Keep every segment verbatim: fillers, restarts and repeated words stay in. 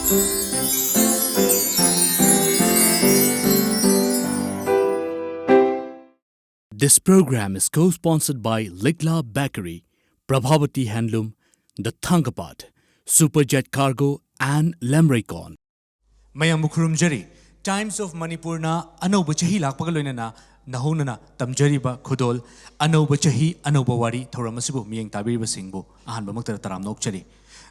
This program is co-sponsored by Likla Bakery, Prabhavati Handloom, The Thangkapat, Superjet Cargo and Lemreikon. ꯃꯌꯥꯝꯕꯨ ꯈꯨꯔꯨꯝꯖꯔꯤ꯫ Times of Manipurꯅ ꯑꯅꯧꯕ ꯆꯍꯤ ꯂꯥꯛꯄꯒ ꯂꯣꯏꯅꯅ ꯅꯧꯍꯧꯅꯅ ꯇꯝꯖꯔꯤꯕ ꯈꯨꯗꯣꯜ "ꯑꯅꯧꯕ ꯆꯍꯤ, ꯑꯅꯧꯕ ꯋꯥꯔꯤ" ꯊꯧꯔꯝ ꯑꯁꯤꯕꯨ ꯃꯤꯠꯌꯦꯡ ꯇꯥꯕꯤꯔꯤꯕꯁꯤꯡꯕꯨ ꯑꯍꯥꯟꯕꯃꯛꯇꯗ ꯇꯔꯥꯝꯅ ꯑꯣꯛꯆꯔꯤ꯫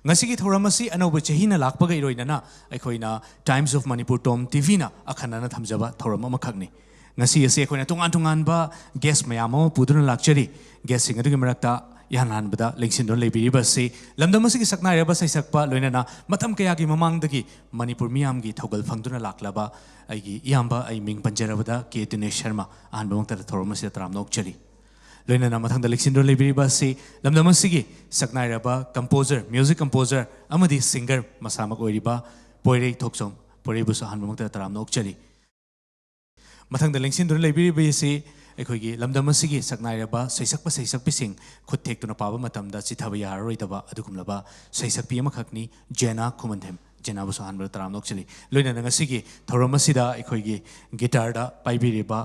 ꯉꯁꯤꯒꯤ ꯊꯧꯔꯝ ꯑꯁꯤ ꯑꯅꯧꯕ ꯆꯍꯤꯅ ꯂꯥꯛꯄꯒ ꯏꯔꯣꯏꯅꯅ ꯑꯩꯈꯣꯏꯅ Times of Manipur Tom TVꯅ ꯑꯈꯟꯅꯅ ꯊꯝꯖꯕ ꯊꯧꯔꯝ ꯑꯃꯈꯛꯅꯤ꯫ ꯉꯁꯤ ꯑꯁꯤ ꯑꯩꯈꯣꯏꯅ ꯇꯣꯉꯥꯟ ꯇꯣꯉꯥꯟꯕ guest ꯃꯌꯥꯝ ꯑꯃ ꯄꯨꯗꯨꯅ ꯂꯥꯛꯆꯔꯤ꯫ Guestꯁꯤꯡ ꯑꯗꯨꯒꯤ ꯃꯔꯛꯇ ꯏꯍꯥꯟ ꯍꯥꯟꯕꯗ ꯂꯦꯡꯁꯤꯟꯗꯨꯅ ꯂꯩꯕꯤꯔꯤꯕ ꯑꯁꯤ ꯂꯝꯗꯝ ꯑꯁꯤꯒꯤ ꯁꯛꯅꯥꯏꯔꯕ ꯁꯩꯁꯛꯄ, ꯂꯣꯏꯅꯅ ꯃꯇꯝ ꯀꯌꯥꯒꯤ ꯃꯃꯥꯡꯗꯒꯤ ꯃꯅꯤꯄꯨꯔ ꯃꯤꯌꯥꯝꯒꯤ ꯊꯧꯒꯜ ꯐꯪꯗꯨꯅ ꯂꯥꯛꯂꯕ ꯑꯩꯒꯤ ꯏꯌꯥꯝꯕ, ꯑꯩ ꯃꯤꯡ ꯄꯟꯖꯔꯕꯗ ꯀꯦ ꯗꯤꯅꯦꯁ ꯁꯔꯃ, ꯑꯍꯥꯟꯕꯃꯛꯇꯗ ꯊꯧꯔꯝ ꯑꯁꯤꯗ ꯇꯔꯥꯝꯅ ꯑꯣꯛꯆꯔꯤ꯫ ꯂꯣꯏꯅꯅ ꯃꯊꯪꯗ ꯂꯦꯡꯁꯤꯟꯗꯨꯅ ꯂꯩꯕꯤꯔꯤꯕ ꯑꯁꯤ ꯂꯝꯗꯝ ꯑꯁꯤꯒꯤ ꯁꯛꯅꯥꯏꯔꯕ composer, music composer ꯑꯃꯗꯤ singer ꯃꯁꯥꯃꯛ ꯑꯣꯏꯔꯤꯕ ꯄꯣꯏꯔꯩ ꯊꯣꯛꯆꯣꯝ, ꯄꯣꯏꯔꯩꯕꯨꯁꯨ ꯑꯍꯥꯟꯕꯃꯛꯇꯗ ꯇꯔꯥꯝꯅ ꯑꯣꯛꯆꯔꯤ꯫ ꯃꯊꯪꯗ ꯂꯦꯡꯁꯤꯟꯗꯨꯅ ꯂꯩꯕꯤꯔꯤꯕ ꯑꯁꯤ ꯑꯩꯈꯣꯏꯒꯤ ꯂꯝꯗꯝ ꯑꯁꯤꯒꯤ ꯁꯛꯅꯥꯏꯔꯕ ꯁꯩꯁꯛꯄ ꯁꯩꯁꯛꯄꯤꯁꯤꯡ ꯈꯨꯠ ꯊꯦꯛꯇꯨꯅ ꯄꯥꯕ ꯃꯇꯝꯗ ꯆꯤꯊꯕ ꯌꯥꯔꯔꯣꯏꯗꯕ ꯑꯗꯨꯒꯨꯝꯂꯕ ꯁꯩꯁꯛꯄꯤ ꯑꯃꯈꯛꯅꯤ, ꯖꯦꯅꯥ ꯈꯨꯃꯟꯊꯦꯝ꯫ ꯖꯦꯅꯥꯕꯨꯁꯨ ꯑꯍꯥꯟꯕꯗ ꯇꯔꯥꯝꯅ ꯑꯣꯛꯆꯔꯤ꯫ ꯂꯣꯏꯅꯅ ꯉꯁꯤꯒꯤ ꯊꯧꯔꯝ ꯑꯁꯤꯗ ꯑꯩꯈꯣꯏꯒꯤ guitarꯗ ꯄꯥꯏꯕꯤꯔꯤꯕ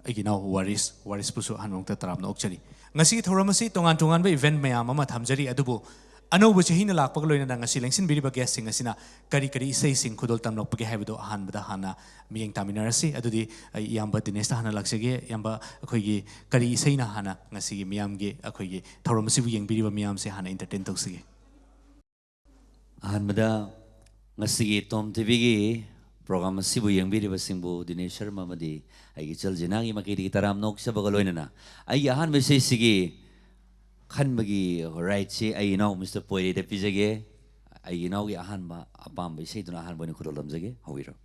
ꯑꯩꯒꯤ ꯏꯅꯥꯎ ꯋꯥꯔꯤꯁ, ꯋꯥꯔꯤꯁꯄꯨꯁꯨ ꯑꯍꯥꯟꯕꯃꯛꯇ ꯇꯔꯥꯝꯅ ꯑꯣꯛꯆꯔꯤ꯫ ꯉꯁꯤꯒꯤ ꯊꯧꯔꯝ ꯑꯁꯤ ꯇꯣꯉꯥꯟ ꯇꯣꯉꯥꯟꯕ event ꯃꯌꯥꯝ ꯑꯃ ꯊꯝꯖꯔꯤ, ꯑꯗꯨꯕꯨ ꯑꯅꯧꯕ ꯆꯍꯤꯅ ꯂꯥꯛꯄꯒ ꯂꯣꯏꯅꯅ ꯉꯁꯤ ꯂꯦꯡꯁꯤꯟꯕꯤꯔꯤꯕ guestꯁꯤꯡ ꯑꯁꯤꯅ ꯀꯔꯤ ꯀꯔꯤ ꯏꯁꯩꯁꯤꯡ ꯈꯨꯗꯣꯜ ꯇꯝꯂꯛꯄꯒꯦ ꯍꯥꯏꯕꯗꯨ ꯑꯍꯥꯟꯕꯗ ꯍꯥꯟꯅ ꯃꯤꯠꯌꯦꯡ ꯇꯥꯃꯤꯟꯅꯔꯁꯤ꯫ ꯑꯗꯨꯗꯤ ꯑꯩ ꯏꯌꯥꯝꯕ ꯗꯤꯅꯦꯁꯇ ꯍꯥꯟꯅ ꯂꯥꯛꯆꯒꯦ꯫ ꯏꯌꯥꯝꯕ, ꯑꯩꯈꯣꯏꯒꯤ ꯀꯔꯤ ꯏꯁꯩꯅ ꯍꯥꯟꯅ ꯉꯁꯤꯒꯤ ꯃꯤꯌꯥꯝꯒꯤ, ꯑꯩꯈꯣꯏꯒꯤ ꯊꯧꯔꯝ ꯑꯁꯤꯕꯨ ꯌꯦꯡꯕꯤꯔꯤꯕ ꯃꯤꯌꯥꯝꯁꯦ ꯍꯥꯟꯅ entertain ꯇꯧꯁꯤꯒꯦ? ꯑꯍꯥꯟꯕꯗ ꯉꯁꯤꯒꯤ Tom TVꯒꯤ program ꯑꯁꯤꯕꯨ ꯌꯦꯡꯕꯤꯔꯤꯕꯁꯤꯡꯕꯨ ꯗꯤꯅꯦꯁ ꯁꯔꯃ ꯑꯃꯗꯤ ꯑꯩꯒꯤ ꯏꯆꯜ ꯖꯤꯅꯥꯒꯤ ꯃꯥꯏꯀꯩꯗꯒꯤ ꯇꯔꯥꯝꯅ ꯑꯣꯛꯆꯕꯒ ꯂꯣꯏꯅꯅ ꯑꯩꯒꯤ ꯑꯍꯥꯟꯕ ꯏꯁꯩꯁꯤꯒꯤ ꯈꯟꯕꯒꯤ rightꯁꯤ ꯑꯩ ꯏꯅꯥꯎ ꯃꯤꯁꯇꯔ ꯄꯣꯏꯔꯩꯗ ꯄꯤꯖꯒꯦ꯫ ꯑꯩꯒꯤ ꯏꯅꯥꯎꯒꯤ ꯑꯍꯥꯟꯕ ꯑꯄꯥꯝꯕ ꯏꯁꯩꯗꯨꯅ ꯑꯍꯥꯟꯕ ꯑꯣꯏꯅ ꯈꯨꯗꯣꯜ ꯇꯝꯖꯒꯦ꯫ ꯍꯧꯕꯤꯔꯣ꯫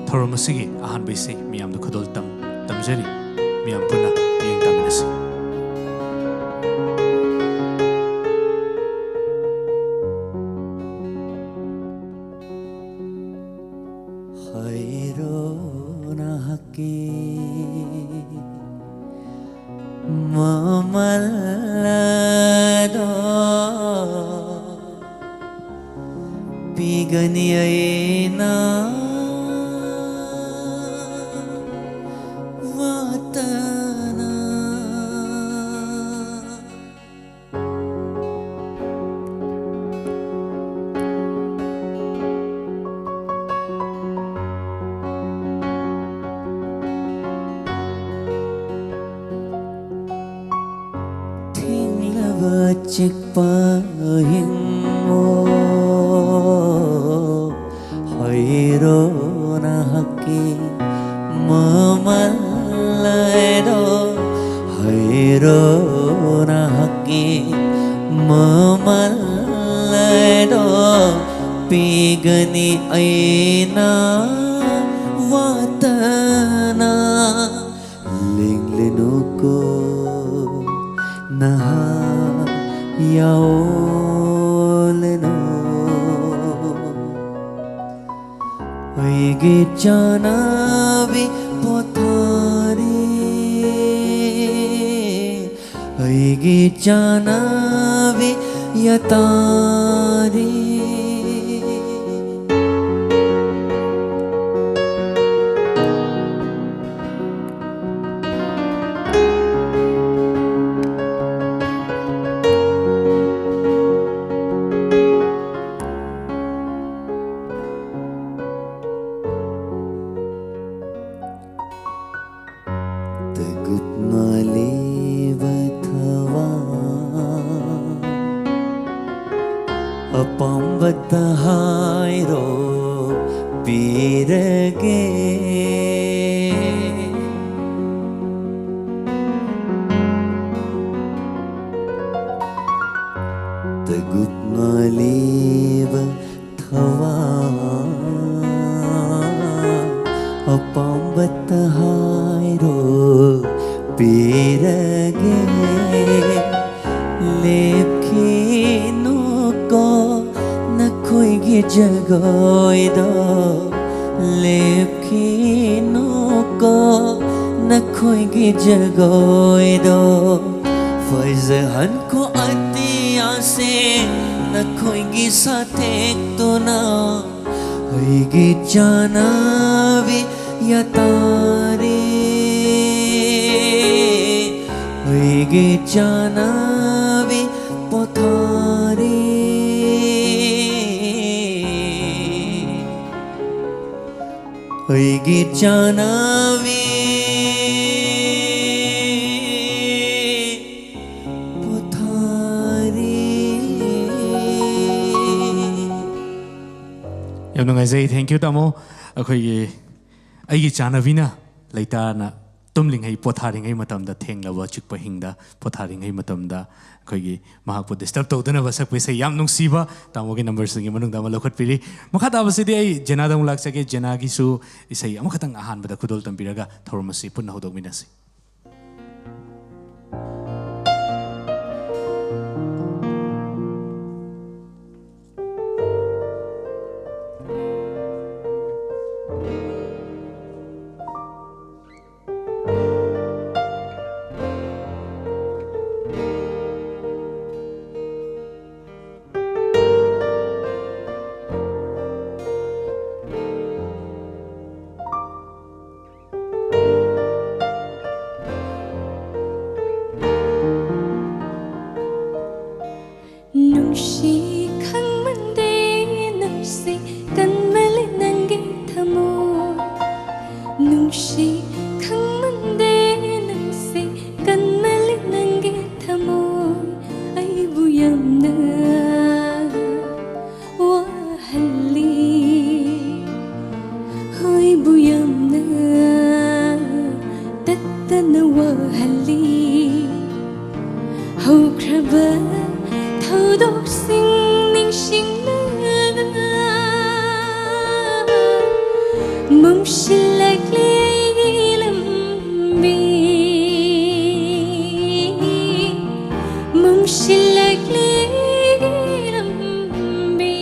ꯊꯧꯔꯝ ꯑꯁꯤꯒꯤ ꯑꯍꯥꯟꯕ ꯏꯁꯩ ꯃꯤꯌꯥꯝꯗ ꯈꯨꯗꯣꯜ ꯇꯝ-, ꯇꯝꯖꯔꯤ꯫ ꯃꯤꯌꯥꯝ ꯄꯨꯟꯅ ꯃꯤꯠꯌꯦꯡ ꯇꯥꯃꯤꯟꯅꯁꯤ꯫ ꯍꯥꯏꯔꯣ ꯑꯗꯣ ꯄꯤꯒꯅꯤ ꯑꯩꯅ ꯋꯥꯇꯅ꯫ ꯊꯦꯡꯂꯕ ꯆꯤꯛꯄ ꯍꯤꯡꯉꯣ, ꯍꯩꯔꯣ ꯅꯍꯥꯛꯀꯤ ꯃꯃꯜ ꯂꯩꯗꯣ, ꯍꯩꯔꯣ ꯅꯍꯥꯛꯀꯤ ꯃꯃꯜ ꯂꯩꯗꯣ, ꯄꯤꯒꯅꯤ ꯑꯩꯅ ꯋꯥꯇꯅ꯫ ꯂꯦꯡꯂꯅꯨꯀꯣ ꯅꯍꯥ ꯌꯥꯑꯣꯂꯅꯨ꯫ ꯑꯩꯒꯤ ꯆꯥꯅꯕꯤ ꯄꯣꯊꯥꯔꯤ, ꯑꯩꯒꯤ ꯆꯥꯅꯕꯤ ꯌꯥꯇꯥꯔꯤ꯫ ꯇꯒꯨꯠ ꯃꯥꯂꯤꯕ ꯊꯋꯥ, ꯑꯄꯥꯝꯕꯇ ꯍꯥꯏꯔꯣ, ꯄꯤꯔꯒꯦ꯫ ꯇꯒꯨꯠ ꯃꯥꯂꯤꯕ ꯊꯋꯥ, ꯑꯄꯥꯝꯕꯇ ꯍꯥꯏꯔꯣ, ꯄꯤꯔꯒꯦ꯫ ꯂꯦꯞꯈꯤꯅꯨꯀꯣ ꯅꯈꯣꯏꯒꯤ ꯖꯒꯣꯏꯗꯣ, ꯂꯦꯞꯈꯤꯅꯨꯀꯣ ꯅꯈꯣꯏꯒꯤ ꯖꯒꯣꯏꯗꯣ꯫ ꯐꯖꯍꯟꯈꯣ ꯑꯇꯤꯌꯥꯁꯤꯡ ꯅꯈꯣꯏꯒꯤ ꯁꯥꯊꯦꯛꯇꯨꯅ꯫ ꯑꯩꯒꯤ ꯆꯥꯅꯕꯤ ꯌꯥꯇꯥꯔꯤ, ꯑꯩꯒꯤ ꯆꯥꯅꯕꯤ ꯄꯣꯊꯥꯔꯤ꯫ ꯑꯩꯒꯤ ꯆꯥꯅꯕꯤ ꯄꯣꯊꯥꯔꯤ꯫ ꯌꯥꯝ ꯅꯨꯡꯉꯥꯏꯖꯩ꯫ Thank you, ꯇꯥꯃꯣ꯫ ꯑꯩꯈꯣꯏꯒꯤ ꯑꯩꯒꯤ ꯆꯥꯅꯕꯤꯅ ꯂꯩꯇꯥꯅ ꯇꯨꯝꯂꯤꯉꯩ, ꯄꯣꯊꯥꯔꯤꯉꯩ ꯃꯇꯝꯗ, ꯊꯦꯡꯂꯕ ꯆꯤꯛꯄ ꯍꯤꯡꯗ ꯄꯣꯊꯥꯔꯤꯉꯩ ꯃꯇꯝꯗ ꯑꯩꯈꯣꯏꯒꯤ ꯃꯍꯥꯛꯄꯨ disturb ꯇꯧꯗꯅꯕ ꯁꯛꯄ ꯏꯁꯩ ꯌꯥꯝ ꯅꯨꯡꯁꯤꯕ ꯇꯥꯃꯣꯒꯤ numberꯁꯤꯡꯒꯤ ꯃꯅꯨꯡꯗ ꯑꯃ ꯂꯧꯈꯠꯄꯤꯔꯤ꯫ ꯃꯈꯥ ꯇꯥꯕꯁꯤꯗꯤ ꯑꯩ ꯖꯦꯅꯥꯗ ꯑꯃꯨꯛ ꯂꯥꯛꯆꯒꯦ꯫ ꯖꯦꯅꯥꯒꯤꯁꯨ ꯏꯁꯩ ꯑꯃꯈꯛꯇꯪ ꯑꯍꯥꯟꯕꯗ ꯈꯨꯗꯣꯜ ꯇꯝꯕꯤꯔꯒ ꯊꯧꯔꯝ ꯑꯁꯤ ꯄꯨꯟꯅ ꯍꯧꯗꯣꯛꯃꯤꯟꯅꯁꯤ꯫ ꯅꯨꯡꯁꯤ ꯈꯪꯃꯟꯗꯦ, ꯅꯨꯡꯁꯤ ꯀꯟꯃꯜꯂꯦ ꯅꯪꯒꯤ ꯊꯃꯣꯏ꯫ ꯅꯨꯡꯁꯤ ꯈꯪꯃꯟꯗꯦ, ꯅꯨꯡꯁꯤ ꯀꯟꯃꯜꯂꯦ ꯅꯪꯒꯤ ꯊꯃꯣꯏ꯫ ꯑꯩꯕꯨ ꯌꯥꯝꯅ ꯋꯥꯍꯜꯂꯤ, ꯍꯣꯏꯕꯨ ꯌꯥꯝꯅ ꯇꯠꯇꯅ ꯋꯥꯍꯜꯂꯤ꯫ ꯍꯧꯈ꯭ꯔꯕ ꯊꯧꯗꯣꯛꯁꯤꯡ ꯅꯤꯡꯁꯤꯡꯂꯒ ꯃꯝꯁꯤꯜꯂꯛꯂꯦ ꯑꯩꯒꯤ ꯂꯝꯕꯤ, ꯃꯝꯁꯤꯜꯂꯛꯂꯦ ꯑꯩꯒꯤ ꯂꯝꯕꯤ꯫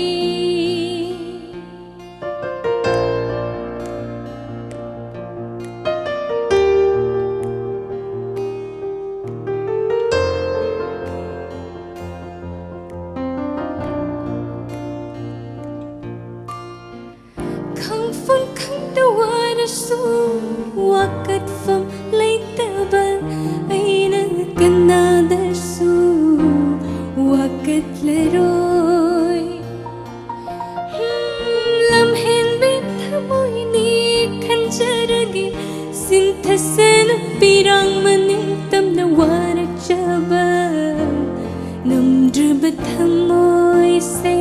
ꯆꯠꯂꯔꯣꯏ꯫ ꯂꯝꯍꯦꯟꯕꯤ ꯊꯃꯣꯏꯅꯤ ꯈꯟꯖꯔꯒꯦ, ꯁꯤꯟꯊꯁꯅꯨ ꯄꯤꯔꯥꯡ ꯃꯅꯤꯡ ꯇꯝꯅ ꯋꯥꯔꯛꯆꯕ꯫ ꯉꯝꯗ꯭ꯔꯕ ꯊꯃꯣꯏꯁꯦ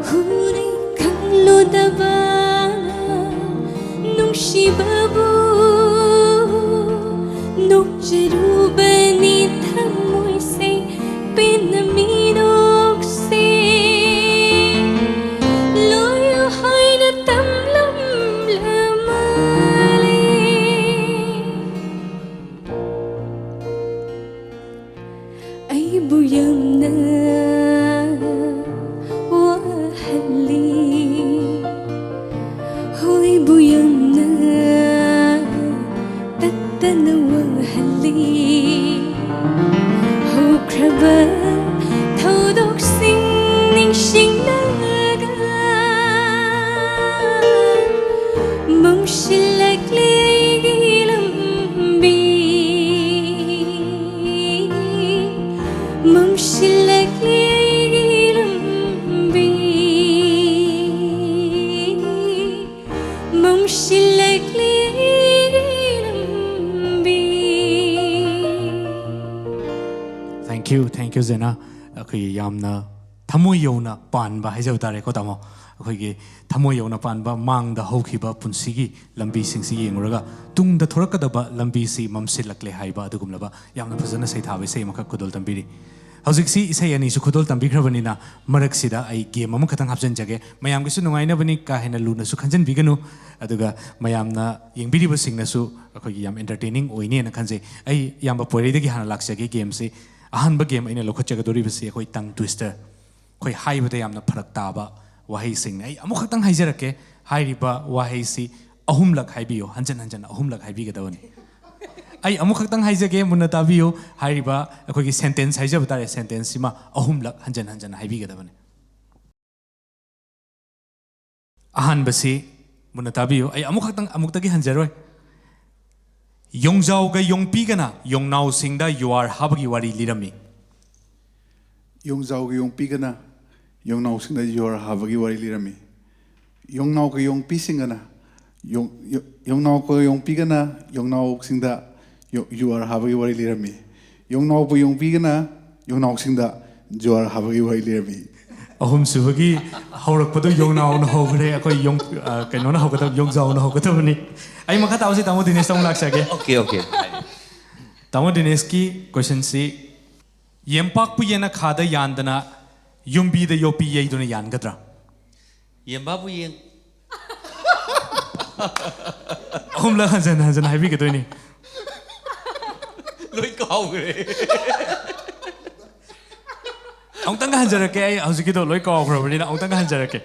ꯍꯨꯔꯩ ꯈꯪꯂꯨꯗꯕ ꯅꯨꯡꯁꯤꯕꯕꯨ ꯅꯣꯛꯆꯔꯨꯕꯅꯤ ꯊꯃꯣꯏꯁꯦ ꯄꯦꯟꯅ ꯃꯤꯅꯣꯛꯁꯦ ꯂꯣꯏꯌꯨ ꯍꯥꯏꯅ ꯇꯝꯂꯝꯂ ꯃꯥꯜꯂꯦ꯫ ꯑꯩꯕꯨ ꯌꯥꯝꯅ ꯋꯥꯍꯜꯂꯤ꯫ ꯍꯣꯏꯕꯨ ꯌꯥꯝꯅ ꯇꯠꯇꯅ ꯋꯥꯍꯜꯂꯤ꯫ ꯍꯧꯈ꯭ꯔꯕ ꯊꯧꯗꯣꯛꯁꯤꯡ ꯅꯤꯡꯁꯤꯡꯂꯒ ꯃꯝꯁꯤꯜꯂꯛꯂꯦ ꯑꯩꯒꯤ ꯂꯝꯕꯤ꯫ ꯃꯝꯁꯤꯜꯂꯛꯂꯦ ꯑꯩꯒꯤ ꯂꯝꯕꯤ꯫ ꯃꯝꯁꯤꯜꯂꯛꯂꯦ ꯑꯩꯒꯤ ꯂꯝꯕꯤ꯫ Thank you, thank you, ꯖꯦꯅꯥ꯫ ꯑꯩꯈꯣꯏꯒꯤ ꯌꯥꯝꯅ ꯊꯃꯣꯏ ꯌꯧꯅ ꯄꯥꯟꯕ ꯍꯥꯏꯖꯕ ꯇꯥꯔꯦꯀꯣ, ꯇꯥꯃꯣ꯫ ꯑꯩꯈꯣꯏꯒꯤ ꯊꯃꯣꯏ ꯌꯧꯅ ꯄꯥꯟꯕ, ꯃꯥꯡꯗ ꯍꯧꯈꯤꯕ ꯄꯨꯟꯁꯤꯒꯤ ꯂꯝꯕꯤꯁꯤꯡꯁꯤ ꯌꯦꯡꯂꯨꯔꯒ ꯇꯨꯡꯗ ꯊꯣꯔꯛꯀꯗꯕ ꯂꯝꯕꯤꯁꯤ ꯃꯝꯁꯤꯜꯂꯛꯂꯦ ꯍꯥꯏꯕ ꯑꯗꯨꯒꯨꯝꯂꯕ ꯌꯥꯝꯅ ꯐꯖꯅ ꯁꯩꯊꯥꯕ ꯏꯁꯩ ꯑꯃꯈꯛ ꯈꯨꯗꯣꯜ ꯇꯝꯕꯤꯔꯤ꯫ ꯍꯧꯖꯤꯛꯁꯤ ꯏꯁꯩ ꯑꯅꯤꯁꯨ ꯈꯨꯗꯣꯜ ꯇꯝꯕꯤꯈ꯭ꯔꯕꯅꯤꯅ, ꯃꯔꯛꯁꯤꯗ ꯑꯩ ꯒꯦꯝ ꯑꯃꯈꯛꯇꯪ ꯍꯥꯞꯆꯤꯟꯖꯒꯦ꯫ ꯃꯌꯥꯝꯒꯤꯁꯨ ꯅꯨꯡꯉꯥꯏꯅꯕꯅꯤ, ꯀꯥ ꯍꯦꯟꯅ ꯂꯨꯅꯁꯨ ꯈꯟꯖꯤꯟꯕꯤꯒꯅꯨ꯫ ꯑꯗꯨꯒ ꯃꯌꯥꯝꯅ ꯌꯦꯡꯕꯤꯔꯤꯕꯁꯤꯡꯅꯁꯨ ꯑꯩꯈꯣꯏꯒꯤ ꯌꯥꯝ entertaining ꯑꯣꯏꯅꯦꯅ ꯈꯟꯖꯩ꯫ ꯑꯩ ꯏꯌꯥꯝꯕ ꯄꯣꯏꯔꯩꯗꯒꯤ ꯍꯥꯟꯅ ꯂꯥꯛꯆꯒꯦ ꯒꯦꯝꯁꯤ꯫ ꯑꯍꯥꯟꯕ ꯒꯦꯝ ꯑꯩꯅ ꯂꯧꯈꯠꯆꯒꯗꯧꯔꯤꯕꯁꯤ ꯑꯩꯈꯣꯏ tongue twister꯫ ꯑꯩꯈꯣꯏ ꯍꯥꯏꯕꯗ ꯌꯥꯝꯅ ꯐꯔꯛ ꯇꯥꯕ ꯋꯥꯍꯩꯁꯤꯡꯅꯤ꯫ ꯑꯩ ꯑꯃꯨꯛꯈꯛꯇꯪ ꯍꯥꯏꯖꯔꯛꯀꯦ, ꯍꯥꯏꯔꯤꯕ ꯋꯥꯍꯩꯁꯤ ꯑꯍꯨꯝꯂꯛ ꯍꯥꯏꯕꯤꯌꯨ, ꯍꯟꯖꯟ ꯍꯟꯖꯟ ꯑꯍꯨꯝꯂꯛ ꯍꯥꯏꯕꯤꯒꯗꯕꯅꯤ꯫ ꯑꯩ ꯑꯃꯨꯛꯈꯛꯇꯪ ꯍꯥꯏꯖꯒꯦ, ꯃꯨꯟꯅ ꯇꯥꯕꯤꯌꯨ꯫ ꯍꯥꯏꯔꯤꯕ ꯑꯩꯈꯣꯏꯒꯤ sentence ꯍꯥꯏꯖꯕ ꯇꯥꯔꯦ, sentence ꯁꯤꯃ ꯑꯍꯨꯝꯂꯛ ꯍꯟꯖꯟ ꯍꯟꯖꯟ ꯍꯥꯏꯕꯤꯒꯗꯕꯅꯤ꯫ ꯑꯍꯥꯟꯕꯁꯤ ꯃꯨꯟꯅ ꯇꯥꯕꯤꯌꯨ, ꯑꯩ ꯑꯃꯨꯛꯈꯛꯇꯪ, ꯑꯃꯨꯛꯇꯒꯤ ꯍꯟꯖꯔꯣꯏ꯫ ꯌꯣꯡꯖꯥꯎꯒ ꯌꯣꯡꯄꯤꯒꯅ ꯌꯣꯡꯅꯥꯎꯁꯤꯡꯗ ꯌꯨꯍꯥꯔ ꯍꯥꯕꯒꯤ ꯋꯥꯔꯤ ꯂꯤꯔꯝꯃꯤ꯫ ꯌꯣꯡꯖꯥꯎꯒꯤ ꯌꯣꯡꯄꯤꯒꯅ ꯌꯣꯡꯅꯥꯎꯁꯤꯡꯗ ꯖꯨꯋꯥꯔ ꯍꯥꯕꯒꯤ ꯋꯥꯔꯤ ꯂꯤꯔꯝꯃꯤ꯫ ꯌꯣꯡꯅꯥꯎꯒ ꯌꯣꯡꯄꯤꯁꯤꯡꯒꯅ ꯌꯣꯡ- ꯌꯣ- ꯌꯣꯡꯅꯥꯎꯒ ꯌꯣꯡꯄꯤꯒꯅ ꯌꯣꯡꯅꯥꯎꯁꯤꯡꯗ ꯌꯣ- ꯖꯨꯋꯥꯔ ꯍꯥꯕꯒꯤ ꯋꯥꯔꯤ ꯂꯤꯔꯝꯃꯤ꯫ ꯌꯣꯡꯅꯥꯎꯕ ꯌꯣꯡꯄꯤꯒꯅ ꯌꯣꯡꯅꯥꯎꯁꯤꯡꯗ ꯖꯨꯋꯥꯔ ꯍꯥꯕꯒꯤ ꯋꯥꯔꯤ ꯂꯤꯔꯝꯃꯤ꯫ ꯑꯍꯨꯝꯁꯨꯕꯒꯤ ꯍꯧꯔꯛꯄꯗꯨ ꯌꯣꯡꯅꯥꯎꯅ ꯍꯧꯈ꯭ꯔꯦ꯫ ꯑꯩꯈꯣꯏ ꯌꯣꯡ- ꯑ, ꯀꯩꯅꯣꯅ ꯍꯧꯒꯗꯕ, ꯌꯣꯡꯖꯥꯎꯅ ꯍꯧꯒꯗꯕꯅꯤ꯫ ꯑꯩ ꯃꯈꯥ ꯇꯥꯕꯁꯤ ꯇꯥꯃꯣ ꯗꯤꯅꯦꯁꯇ ꯑꯃꯨꯛ ꯂꯥꯛꯆꯒꯦ꯫ Okay, okay. ꯇꯥꯃꯣ ꯗꯤꯅꯦꯁꯀꯤ ꯀꯣꯏꯁꯟꯁꯤ, ꯌꯦꯝꯄꯥꯛꯄꯨ ꯌꯦꯟꯅ ꯈꯥꯗ ꯌꯥꯟꯗꯅ ꯌꯨꯝꯕꯤꯗ ꯌꯣꯄꯤ ꯌꯩꯗꯨꯅ ꯌꯥꯟꯒꯗ꯭ꯔꯥ? ꯌꯦꯟꯕꯥꯕꯨ ꯌꯦꯡ ꯑꯍꯨꯝꯂꯛ ꯍꯟꯖꯟ ꯍꯟꯖꯟ ꯍꯥꯏꯕꯤꯒꯗꯣꯏꯅꯤ꯫ ꯂꯣꯏ ꯀꯥꯎꯈ꯭ꯔꯦ꯫ ꯑꯃꯨꯛꯇꯪꯒ ꯍꯟꯖꯔꯛꯀꯦ, ꯑꯩ ꯍꯧꯖꯤꯛꯀꯤꯗꯣ ꯂꯣꯏ ꯀꯥꯎꯈ꯭ꯔꯕꯅꯤꯅ ꯑꯃꯨꯛꯇꯪꯒ ꯍꯟꯖꯔꯛꯀꯦ꯫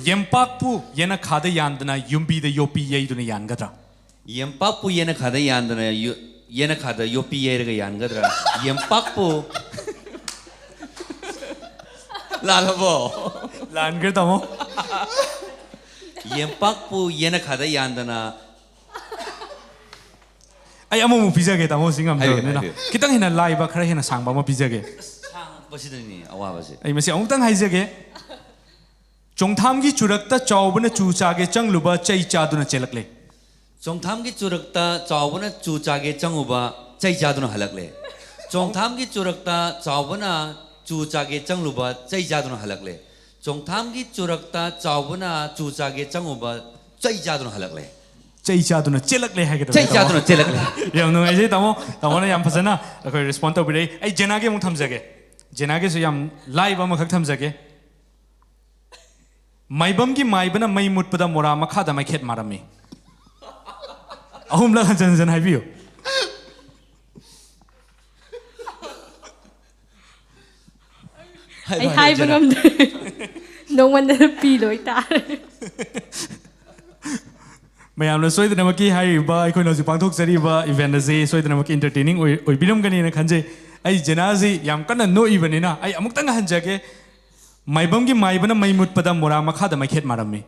ꯌꯦꯝꯄꯥꯛꯄꯨ ꯌꯦꯟꯅ ꯈꯥꯗ ꯌꯥꯟꯗꯅ ꯌꯨꯝꯕꯤꯗ ꯌꯣꯄꯤ ꯌꯩꯗꯨꯅ ꯌꯥꯟꯒꯗ꯭ꯔꯥ? ꯌꯦꯝꯄꯥꯛꯄꯨ ꯌꯦꯟꯅ ꯈꯥꯗ ꯌꯥꯟꯗꯅ ꯌꯨ- ꯌꯦꯟꯅ ꯈꯥꯗ ꯌꯣꯄꯤ ꯌꯩꯔꯒ ꯌꯥꯟꯒꯗ꯭ꯔꯥ? ꯌꯦꯝꯄꯥꯛꯄꯨ ꯂꯥꯜꯂꯕꯣ? ꯂꯥꯟꯈ꯭ꯔꯦ ꯇꯥꯃꯣ꯫ ꯌꯦꯝꯄꯥꯛꯄꯨ ꯌꯦꯟꯅ ꯈꯥꯗ ꯌꯥꯟꯗꯅ ꯑꯩ ꯑꯃꯃꯨꯛ ꯄꯤꯖꯒꯦ ꯇꯥꯃꯣ, ꯁꯤ ꯉꯝꯗ꯭ꯔꯕꯅꯤꯅ꯫ ꯍꯥꯏꯕꯤꯌꯨ, ꯍꯥꯏꯕꯤꯌꯨ꯫ ꯈꯤꯇꯪ ꯍꯦꯟꯅ ꯂꯥꯏꯕ, ꯈꯔ ꯍꯦꯟꯅ ꯁꯥꯡꯕ ꯑꯃ ꯄꯤꯖꯒꯦ꯫ ꯁꯥꯡꯕꯁꯤꯗꯅꯤꯅꯦ ꯑꯋꯥꯕꯁꯦ꯫ ꯑꯩ ꯃꯁꯤ ꯑꯃꯨꯛꯇꯪ ꯍꯥꯏꯖꯒꯦ꯫ ꯆꯣꯡꯊꯥꯝꯒꯤ ꯆꯨꯔꯛꯇ ꯆꯥꯎꯕꯅ ꯆꯨ ꯆꯥꯒꯦ ꯆꯪꯂꯨꯕ ꯆꯩ ꯆꯥꯗꯨꯅ ꯆꯦꯜꯂꯛꯂꯦ꯫ ꯆꯣꯡꯊꯥꯝꯒꯤ ꯆꯨꯔꯛꯇ ꯆꯥꯎꯕꯅ ꯆꯨ ꯆꯥꯒꯦ ꯆꯪꯉꯨꯕ ꯆꯩ ꯆꯥꯗꯨꯅ ꯍꯜꯂꯛꯂꯦ꯫ ꯆꯣꯡꯊꯥꯝꯒꯤ ꯆꯨꯔꯛꯇ ꯆꯥꯎꯕꯅ ꯆꯨ ꯆꯥꯒꯦ ꯆꯪꯂꯨꯕ ꯆꯩ ꯆꯥꯗꯨꯅ ꯍꯜꯂꯛꯂꯦ꯫ ꯆꯣꯡꯊꯥꯝꯒꯤ ꯆꯨꯔꯛꯇ ꯆꯥꯎꯕꯅ ꯆꯨ ꯆꯥꯒꯦ ꯆꯪꯉꯨꯕ ꯆꯩ ꯆꯥꯗꯨꯅ ꯍꯜꯂꯛꯂꯦ꯫ ꯆꯩ ꯆꯥꯗꯨꯅ ꯆꯦꯜꯂꯛꯂꯦ ꯍꯥꯏꯒꯗꯕ ꯆꯩ ꯇꯥꯃꯣ꯫ ꯆꯥꯗꯨꯅ ꯆꯦꯜꯂꯛꯂꯦ꯫ ꯌꯥꯝ ꯅꯨꯡꯉꯥꯏꯖꯩ ꯇꯥꯃꯣ꯫ ꯇꯥꯃꯣꯅ ꯌꯥꯝ ꯐꯖꯅ ꯑꯩꯈꯣꯏ ꯔꯦꯁꯄꯣꯟ ꯇꯧꯕꯤꯔꯛꯏ꯫ ꯑꯩ ꯖꯦꯅꯥꯒꯤ ꯑꯃꯨꯛ ꯊꯝꯖꯒꯦ꯫ ꯖꯦꯅꯥꯒꯤꯁꯨ ꯌꯥꯝ ꯂꯥꯏꯕ ꯑꯃꯈꯛ ꯊꯝꯖꯒꯦ꯫ ꯃꯥꯏꯕꯝꯒꯤ ꯃꯥꯏꯕꯅ ꯃꯩ ꯃꯨꯠꯄꯗ ꯃꯣꯔꯥ ꯃꯈꯥꯗ ꯃꯩꯈꯦꯠ ꯃꯥꯔꯝꯃꯤ꯫ ꯑꯍꯨꯝꯂꯛ ꯍꯟꯖꯟ ꯍꯟꯖꯟ ꯍꯥꯏꯕꯤꯌꯨ꯫ ꯑꯩ ꯍꯥꯏꯕ ꯉꯝꯗ꯭ꯔꯦ꯫ ꯅꯣꯡꯃꯟꯗꯅ ꯄꯤ ꯂꯣꯏ ꯇꯥꯔꯦ꯫ ꯃꯌꯥꯝꯅ ꯁꯣꯏꯗꯅꯃꯛꯀꯤ ꯍꯥꯏꯔꯤꯕ, ꯑꯩꯈꯣꯏꯅ ꯍꯧꯖꯤꯛ ꯄꯥꯡꯊꯣꯛꯆꯔꯤꯕ ꯏꯚꯦꯟꯠ ꯑꯁꯤ ꯁꯣꯏꯗꯅꯃꯛꯀꯤ ꯏꯟꯇꯔꯇꯦꯅꯤꯡ ꯑꯣꯏ-, ꯑꯣꯏꯕꯤꯔꯝꯒꯅꯤꯅ ꯈꯟꯖꯩ꯫ ꯑꯩ ꯖꯦꯅꯥꯁꯤ ꯌꯥꯝ ꯀꯟꯅ ꯅꯣꯛꯏꯕꯅꯤꯅ ꯑꯩ ꯑꯃꯨꯛꯇꯪ ꯍꯟꯖꯒꯦ꯫ ꯃꯥꯏꯕꯝꯒꯤ ꯃꯥꯏꯕꯅ ꯃꯩ ꯃꯨꯠꯄꯗ ꯃꯣꯔꯥ ꯃꯈꯥꯗ ꯃꯩꯈꯦꯠ ꯃꯥꯔꯝꯃꯤ꯫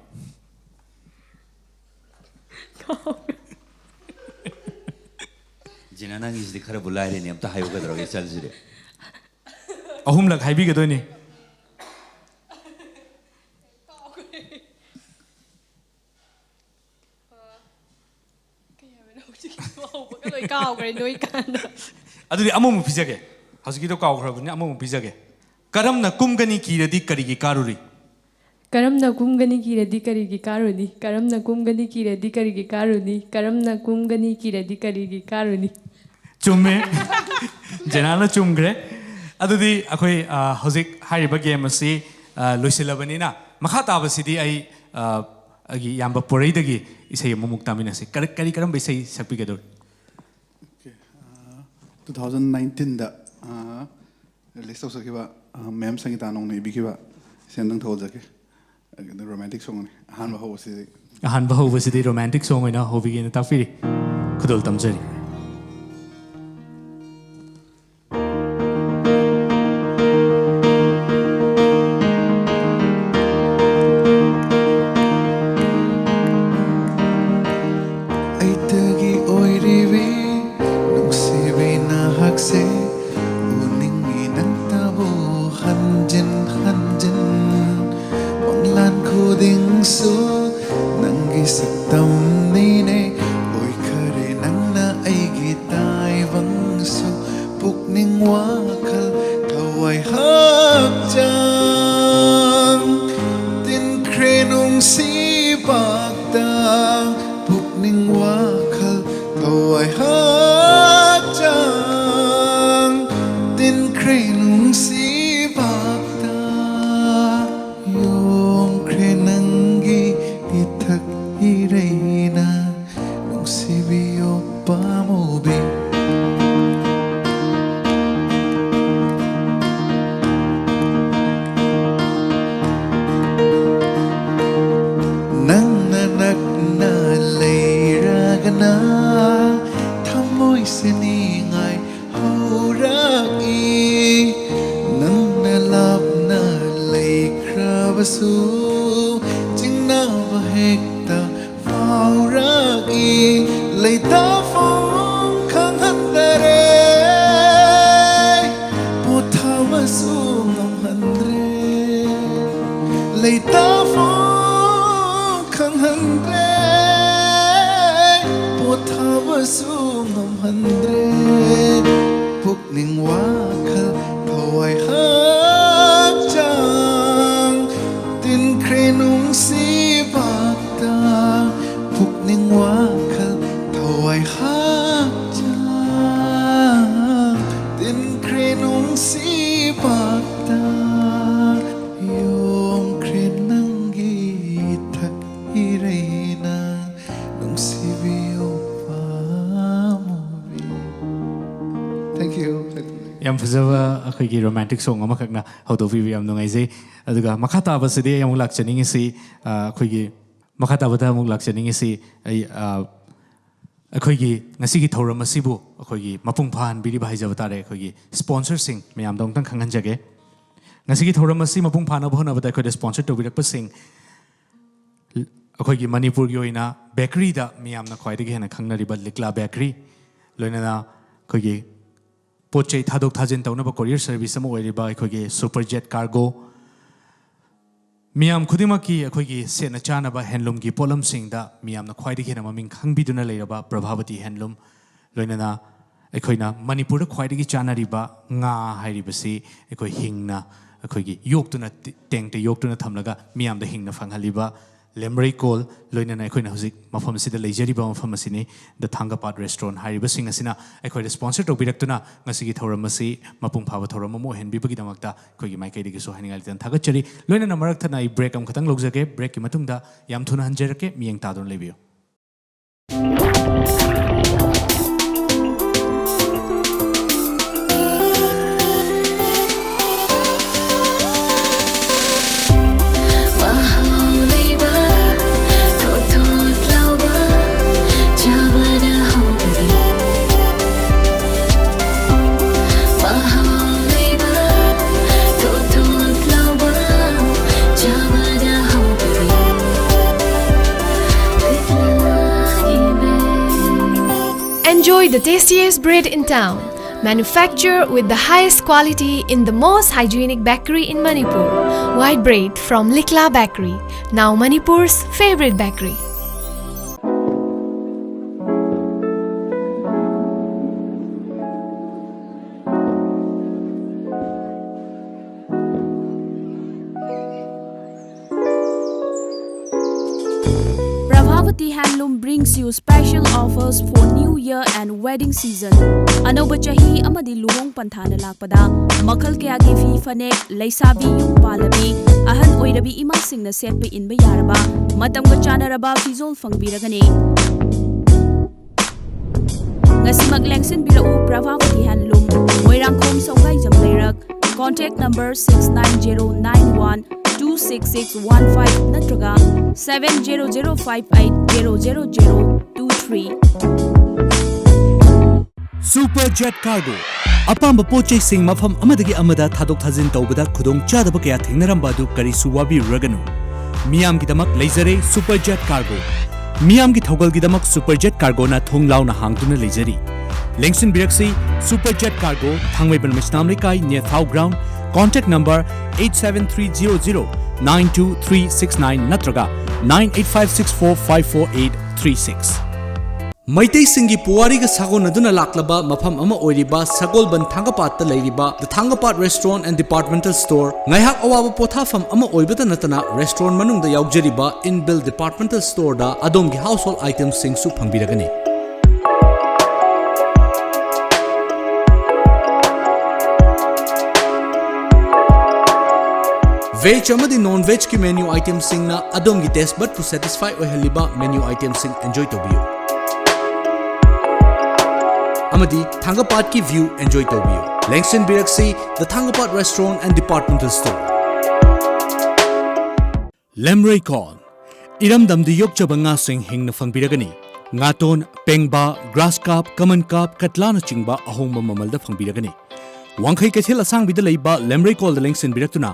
ꯖꯤꯅꯥ, ꯅꯪꯒꯤꯁꯤꯗꯤ ꯈꯔꯕꯨ ꯂꯥꯏꯔꯦꯅꯦ, ꯑꯝꯇ ꯍꯥꯏꯌꯨ ꯀꯩꯗꯧꯔꯒꯦ ꯆꯜꯁꯤꯗꯤ꯫ ꯑꯍꯨꯝꯂꯛ ꯍꯥꯏꯕꯤꯒꯗꯣꯏꯅꯤ꯫ ꯀꯥꯎꯈ꯭ꯔꯦ ꯅꯣꯏ ꯀꯥꯟꯗ꯫ ꯑꯗꯨꯗꯤ ꯑꯃꯃꯨꯛ ꯄꯤꯖꯒꯦ꯫ ꯍꯧꯖꯤꯛꯀꯤꯗꯣ ꯀꯥꯎꯈ꯭ꯔꯕꯅꯤꯅ ꯑꯃꯃꯨꯛ ꯄꯤꯖꯒꯦ꯫ ꯀꯔꯝꯅ ꯀꯨꯝꯒꯅꯤ ꯀꯤꯔꯗꯤ ꯀꯔꯤꯒꯤ ꯀꯥꯔꯨꯔꯤ? ꯀꯔꯝꯅ ꯀꯨꯝꯒꯅꯤ ꯀꯤꯔꯗꯤ ꯀꯔꯤꯒꯤ ꯀꯥꯔꯨꯅꯤ? ꯀꯔꯝꯅ ꯀꯨꯝꯒꯅꯤ ꯀꯤꯔꯗꯤ ꯀꯔꯤꯒꯤ ꯀꯥꯔꯨꯅꯤ? ꯀꯔꯝꯅ ꯀꯨꯝꯒꯅꯤ ꯀꯤꯔꯗꯤ ꯀꯔꯤꯒꯤ ꯀꯥꯔꯨꯅꯤ? ꯆꯨꯝꯃꯦ꯫ ꯖꯦꯅꯥꯅ ꯆꯨꯝꯈ꯭ꯔꯦ꯫ ꯑꯗꯨꯗꯤ ꯑꯩꯈꯣꯏ, ꯑ, ꯍꯧꯖꯤꯛ ꯍꯥꯏꯔꯤꯕ ꯒꯦꯝ ꯑꯁꯤ, ꯑ, ꯂꯣꯏꯁꯤꯜꯂꯕꯅꯤꯅ, ꯃꯈꯥ ꯇꯥꯕꯁꯤꯗꯤ ꯑꯩ, ꯑ, ꯑꯩꯒꯤ ꯏꯌꯥꯝꯕ ꯄꯣꯔꯩꯗꯒꯤ ꯏꯁꯩ ꯑꯃꯃꯨꯛ ꯇꯥꯃꯤꯟꯅꯁꯤ꯫ ꯀꯔ-, ꯀꯔꯤ ꯀꯔꯝꯕ ꯏꯁꯩ ꯁꯛꯄꯤꯒꯗꯧꯔꯤ? Okay, ꯑ, two thousand nineteenꯗ, ꯑ, release ꯇꯧꯖꯈꯤꯕ, ꯑ, ꯃꯦꯝ ꯁꯪꯒꯤꯇꯥ ꯅꯣꯡꯅ ꯏꯕꯤꯈꯤꯕ ꯏꯁꯩ ꯑꯝꯇꯪ ꯊꯧꯖꯒꯦ꯫ ꯑꯗꯨ romantic songꯅꯤ꯫ ꯑꯍꯥꯟꯕ ꯍꯧꯕꯁꯤꯗꯤ꯫ ꯑꯍꯥꯟꯕ ꯍꯧꯕꯁꯤꯗꯤ romantic song ꯑꯣꯏꯅ ꯍꯧꯕꯤꯒꯦꯅ ꯇꯥꯛꯄꯤꯔꯤ꯫ ꯈꯨꯗꯣꯜ ꯇꯝꯖꯔꯤ꯫ ꯑꯩꯇꯒꯤ ꯑꯣꯏꯔꯤꯕꯤ ꯅꯨꯡꯁꯤꯕꯤ ꯅꯍꯥꯛꯁꯦ ꯎꯅꯤꯡꯉꯤ ꯅꯪꯇꯕꯨ ꯍꯟꯖꯤꯟ ꯍꯟꯖꯤꯟ꯫ ꯃꯪꯂꯥꯟ ꯈꯨꯗꯤꯡꯁꯨ ꯅꯪꯒꯤ ꯁꯛꯇꯝꯅꯤꯅꯦ꯫ ꯑꯣꯏꯈꯔꯦ ꯅꯪꯅ ꯑꯩꯒꯤ ꯇꯥꯏꯕꯪꯁꯨ꯫ ꯄꯨꯛꯅꯤꯡ ꯋꯥꯈꯜ ꯊꯋꯥꯏ ꯍꯛꯆꯥꯡ ꯇꯤꯟꯈ꯭ꯔꯦ ꯅꯨꯡꯁꯤꯕꯥꯛꯇ꯫ ꯄꯨꯛꯅꯤꯡ ꯋꯥꯈꯜ ꯊꯋꯥꯏ ꯍꯛꯆꯥꯡ ꯇꯤꯟꯈ꯭ꯔꯦ ꯅꯨꯡꯁꯤꯕꯥꯛꯇ꯫ ꯌꯣꯝꯈ꯭ꯔꯦ ꯅꯪꯒꯤ ꯏꯊꯛ ꯏꯔꯩꯅ ꯅꯨꯡꯁꯤꯕꯤꯌꯣ ꯄꯥꯝꯃꯨꯕꯤ꯫ ꯅꯪꯅ ꯅꯛꯅ ꯂꯩꯔꯒꯅ ꯊꯃꯣꯏꯁꯦ ꯅꯤꯡꯉꯥꯏ ꯍꯧꯔꯛꯏ꯫ ꯅꯪꯅ ꯂꯥꯞꯅ ꯂꯩꯈ꯭ꯔꯕꯁꯨ ꯆꯤꯡꯅꯕ ꯍꯦꯛꯇ ꯐꯥꯎꯔꯛꯏ꯫ ꯂꯩꯇꯥꯐꯝ ꯈꯪꯍꯟꯗꯔꯦ ꯄꯣꯊꯥꯕꯁꯨ ꯐꯖꯕ ꯑꯩꯈꯣꯏꯒꯤ ꯔꯣꯃꯥꯟꯇꯤꯛ ꯁꯣꯡ ꯑꯃꯈꯛꯅ ꯍꯧꯗꯣꯛꯄꯤꯕ ꯌꯥꯝ ꯅꯨꯡꯉꯥꯏꯖꯩ꯫ ꯑꯗꯨꯒ ꯃꯈꯥ ꯇꯥꯕꯁꯤꯗꯤ ꯑꯩ ꯑꯃꯨꯛ ꯂꯥꯛꯆꯅꯤꯡꯉꯤꯁꯤ, ꯑ, ꯑꯩꯈꯣꯏꯒꯤ ꯃꯈꯥ ꯇꯥꯕꯗ ꯑꯃꯨꯛ ꯂꯥꯛꯆꯅꯤꯡꯉꯤꯁꯤ ꯑꯩ, ꯑ, ꯑꯩꯈꯣꯏꯒꯤ ꯉꯁꯤꯒꯤ ꯊꯧꯔꯝ ꯑꯁꯤꯕꯨ ꯑꯩꯈꯣꯏꯒꯤ ꯃꯄꯨꯡ ꯐꯥꯍꯟꯕꯤꯔꯤꯕ ꯍꯥꯏꯖꯕ ꯇꯥꯔꯦ, ꯑꯩꯈꯣꯏꯒꯤ ꯁ꯭ꯄꯣꯟꯁꯔꯁꯤꯡ ꯃꯌꯥꯝꯗ ꯑꯃꯨꯛꯇꯪ ꯈꯪꯍꯟꯖꯒꯦ꯫ ꯉꯁꯤꯒꯤ ꯊꯧꯔꯝ ꯑꯁꯤ ꯃꯄꯨꯡ ꯐꯥꯅꯕ ꯍꯣꯠꯅꯕꯗ ꯑꯩꯈꯣꯏꯗ ꯁ꯭ꯄꯣꯟꯁꯔ ꯇꯧꯕꯤꯔꯛꯄꯁꯤꯡ, ꯑꯩꯈꯣꯏꯒꯤ ꯃꯅꯤꯄꯨꯔꯒꯤ ꯑꯣꯏꯅ ꯕꯦꯀꯔꯤꯗ ꯃꯤꯌꯥꯝꯅ ꯈ꯭ꯋꯥꯏꯗꯒꯤ ꯍꯦꯟꯅ ꯈꯪꯅꯔꯤꯕ ꯂꯤꯛꯂꯥ ꯕꯦꯀꯔꯤ, ꯂꯣꯏꯅꯅ ꯑꯩꯈꯣꯏꯒꯤ ꯄꯣꯠ ꯆꯩ ꯊꯥꯗꯣꯛ ꯊꯥꯖꯤꯟ ꯇꯧꯅꯕ ꯀꯣꯔꯤꯌꯔ ꯁꯔꯚꯤꯁ ꯑꯃ ꯑꯣꯏꯔꯤꯕ ꯑꯩꯈꯣꯏꯒꯤ ꯁꯨꯄꯔ ꯖꯦꯠ ꯀꯥꯔꯒꯣ, ꯃꯤꯌꯥꯝ ꯈꯨꯗꯤꯡꯃꯛꯀꯤ ꯑꯩꯈꯣꯏꯒꯤ ꯁꯦꯠꯅ ꯆꯥꯅꯕ ꯍꯦꯟꯂꯨꯝꯒꯤ ꯄꯣꯠꯂꯝꯁꯤꯡꯗ ꯃꯤꯌꯥꯝꯅ ꯈ꯭ꯋꯥꯏꯗꯒꯤ ꯍꯦꯟꯅ ꯃꯃꯤꯡ ꯈꯪꯕꯤꯗꯨꯅ ꯂꯩꯔꯕ ꯄ꯭ꯔꯚꯥꯕꯇꯤ ꯍꯦꯟꯂꯨꯝ, ꯂꯣꯏꯅꯅ ꯑꯩꯈꯣꯏꯅ ꯃꯅꯤꯄꯨꯔꯗ ꯈ꯭ꯋꯥꯏꯗꯒꯤ ꯆꯥꯅꯔꯤꯕ ꯉꯥ ꯍꯥꯏꯔꯤꯕꯁꯤ ꯑꯩꯈꯣꯏ ꯍꯤꯡꯅ ꯑꯩꯈꯣꯏꯒꯤ ꯌꯣꯛꯇꯨꯅ, ꯇꯦꯡꯇ ꯌꯣꯛꯇꯨꯅ ꯊꯝꯂꯒ ꯃꯤꯌꯥꯝꯗ ꯍꯤꯡꯅ ꯐꯪꯍꯜꯂꯤꯕ ꯂꯦꯝꯔꯩꯀꯣꯜ, ꯂꯣꯏꯅꯅ ꯑꯩꯈꯣꯏꯅ ꯍꯧꯖꯤꯛ ꯃꯐꯝꯁꯤꯗ ꯂꯩꯖꯔꯤꯕ ꯃꯐꯝ ꯑꯁꯤꯅꯤ, ꯗ ꯊꯥꯡꯒꯄꯥꯠ ꯔꯦꯁꯇꯨꯔꯦꯟ ꯍꯥꯏꯔꯤꯕꯁꯤꯡ ꯑꯁꯤꯅ ꯑꯩꯈꯣꯏꯗ ꯁ꯭ꯄꯣꯟꯁꯔ ꯇꯧꯕꯤꯔꯛꯇꯨꯅ ꯉꯁꯤꯒꯤ ꯊꯧꯔꯝ ꯑꯁꯤ ꯃꯄꯨꯡ ꯐꯥꯕ ꯊꯧꯔꯝ ꯑꯃ ꯑꯣꯏꯍꯟꯕꯤꯕꯒꯤꯗꯃꯛꯇ ꯑꯩꯈꯣꯏꯒꯤ ꯃꯥꯏꯀꯩꯗꯒꯤꯁꯨ ꯍꯥꯏꯅꯤꯡꯉꯥꯏ ꯂꯩꯇꯅ ꯊꯥꯒꯠꯆꯔꯤ꯫ ꯂꯣꯏꯅꯅ ꯃꯔꯛ ꯊꯠꯅ ꯑꯩ ꯕ꯭ꯔꯦꯛ ꯑꯃꯈꯛꯇꯪ ꯂꯧꯖꯒꯦ꯫ ꯕ꯭ꯔꯦꯛꯀꯤ ꯃꯇꯨꯡꯗ ꯌꯥꯝ ꯊꯨꯅ ꯍꯟꯖꯔꯛꯀꯦ, ꯃꯤꯠꯌꯦꯡ ꯇꯥꯗꯨꯅ ꯂꯩꯕꯤꯌꯨ꯫ Enjoy the tastiest bread in town. Manufactured with the highest quality in the most hygienic bakery in Manipur. White bread from Likla Bakery, now Manipur's favorite bakery. Prabhavati Handloom brings you special offers for New Year and wedding season. ꯑꯅꯧꯕ ꯆꯍꯤ ꯑꯃꯗꯤ ꯂꯨꯍꯣꯡ ꯄꯟꯊꯥꯅ ꯂꯥꯛꯄꯗ ꯃꯈꯜ ꯀꯌꯥꯒꯤ ꯐꯤ ꯐꯅꯦꯛ, ꯂꯩꯁꯥꯕꯤ ꯌꯨꯝ ꯄꯥꯜꯂꯕꯤ, ꯑꯍꯟ ꯑꯣꯏꯔꯕꯤ ꯏꯃꯥꯁꯤꯡꯅ ꯁꯦꯠꯄ ꯏꯟꯕ ꯌꯥꯔꯕ ꯃꯇꯝꯒ ꯆꯥꯟꯅꯔꯕ ꯐꯤꯖꯣꯜ ꯐꯪꯕꯤꯔꯒꯅꯤ꯫ ꯉꯁꯤꯃꯛ ꯂꯦꯡꯁꯤꯟꯕꯤꯔꯛꯎ Prabhavati Handloom, ꯃꯣꯏꯔꯥꯡꯈꯣꯝ ꯁꯧꯒꯥꯏꯖꯝ ꯂꯩꯔꯛ, contact number six nine zero nine one two six six one five ꯅꯠꯇ꯭ꯔꯒ seven zero zero five eight zero zero zero two three꯫ Super Jet Cargo꯫ ꯑꯄꯥꯝꯕ ꯄꯣꯠ ꯆꯩꯁꯤꯡ ꯃꯐꯝ ꯑꯃꯗꯒꯤ ꯑꯃꯗ ꯊꯥꯗꯣꯛ ꯊꯥꯖꯤꯟ ꯇꯧꯕꯗ ꯈꯨꯗꯣꯡ ꯆꯥꯗꯕ ꯀꯌꯥ ꯊꯦꯡꯅꯔꯝꯕ ꯑꯗꯨ ꯀꯔꯤꯁꯨ ꯋꯥꯕꯤꯔꯨꯔꯒꯅꯨ꯫ ꯃꯤꯌꯥꯝꯒꯤꯗꯃꯛ ꯂꯩꯖꯔꯦ Super Jet Cargo꯫ ꯃꯤꯌꯥꯝꯒꯤ ꯊꯧꯒꯜꯒꯤꯗꯃꯛ Super Jet Cargoꯅ ꯊꯣꯡ ꯂꯥꯎꯅ ꯍꯥꯡꯗꯨꯅ ꯂꯩꯖꯔꯤ꯫ ꯂꯦꯡꯁꯤꯟꯕꯤꯔꯛꯁꯤ Super Jet Cargo, ꯊꯥꯡꯃꯩꯕꯟ ꯃꯩꯁꯅꯥꯝ ꯂꯩꯀꯥꯏ, near Thao Ground, contact number eight seven three zero zero nine two three six nine ꯅꯠꯇ꯭ꯔꯒ nine eight five six four five four eight three six꯫ ꯃꯩꯇꯩꯁꯤꯡꯒꯤ ꯄꯨꯋꯥꯔꯤꯒ ꯁꯥꯒꯣꯟꯅꯗꯨꯅ ꯂꯥꯛꯂꯕ ꯃꯐꯝ ꯑꯃ ꯑꯣꯏꯔꯤꯕ ꯁꯒꯣꯜꯕꯟ ꯊꯥꯡꯒꯄꯥꯠꯇ ꯂꯩꯔꯤꯕ The Thangapad Restaurant and Departmental Store, ꯉꯥꯏꯍꯥꯛ ꯑꯋꯥꯕ ꯄꯣꯊꯥꯐꯝ ꯑꯃ ꯑꯣꯏꯕꯇ ꯅꯠꯇꯅ restaurant ꯃꯅꯨꯡꯗ ꯌꯥꯎꯖꯔꯤꯕ inbuilt departmental storeꯗ ꯑꯗꯣꯝꯒꯤ household itemꯁꯤꯡꯁꯨ ꯐꯪꯕꯤꯔꯒꯅꯤ꯫ Veg ꯑꯃꯗꯤ non vegꯀꯤ menu itemꯁꯤꯡꯅ ꯑꯗꯣꯝꯒꯤ taste budꯄꯨ satisfy ꯑꯣꯏꯍꯜꯂꯤꯕ menu itemꯁꯤꯡ enjoy ꯇꯧꯕꯤꯌꯨ ꯑꯃꯗꯤ ꯊꯥꯡꯒꯄꯥꯠꯀꯤ view enjoy ꯇꯧꯕꯤꯌꯨ꯫ ꯂꯦꯡꯁꯤꯟꯕꯤꯔꯛꯁꯤ The Thangapad Restaurant and Departmental Store꯫ ꯂꯦꯝꯔꯩꯀꯣꯜ꯫ ꯏꯔꯝꯗꯝꯗ ꯌꯣꯛꯆꯕ ꯉꯥꯁꯤꯡ ꯍꯤꯡꯅ ꯐꯪꯕꯤꯔꯒꯅꯤ꯫ ꯉꯥꯇꯣꯟ, ꯄꯦꯡꯕꯥ, grass carp, common carp, ꯀꯠꯂꯥꯅꯆꯤꯡꯕ ꯑꯍꯣꯡꯕ ꯃꯃꯜꯗ ꯐꯪꯕꯤꯔꯒꯅꯤ꯫ ꯋꯥꯡꯈꯩ ꯀꯩꯊꯦꯜ ꯑꯁꯥꯡꯕꯤꯗ ꯂꯩꯕ ꯂꯦꯝꯔꯩꯀꯣꯜꯗ ꯂꯦꯡꯁꯤꯟꯕꯤꯔꯛꯇꯨꯅ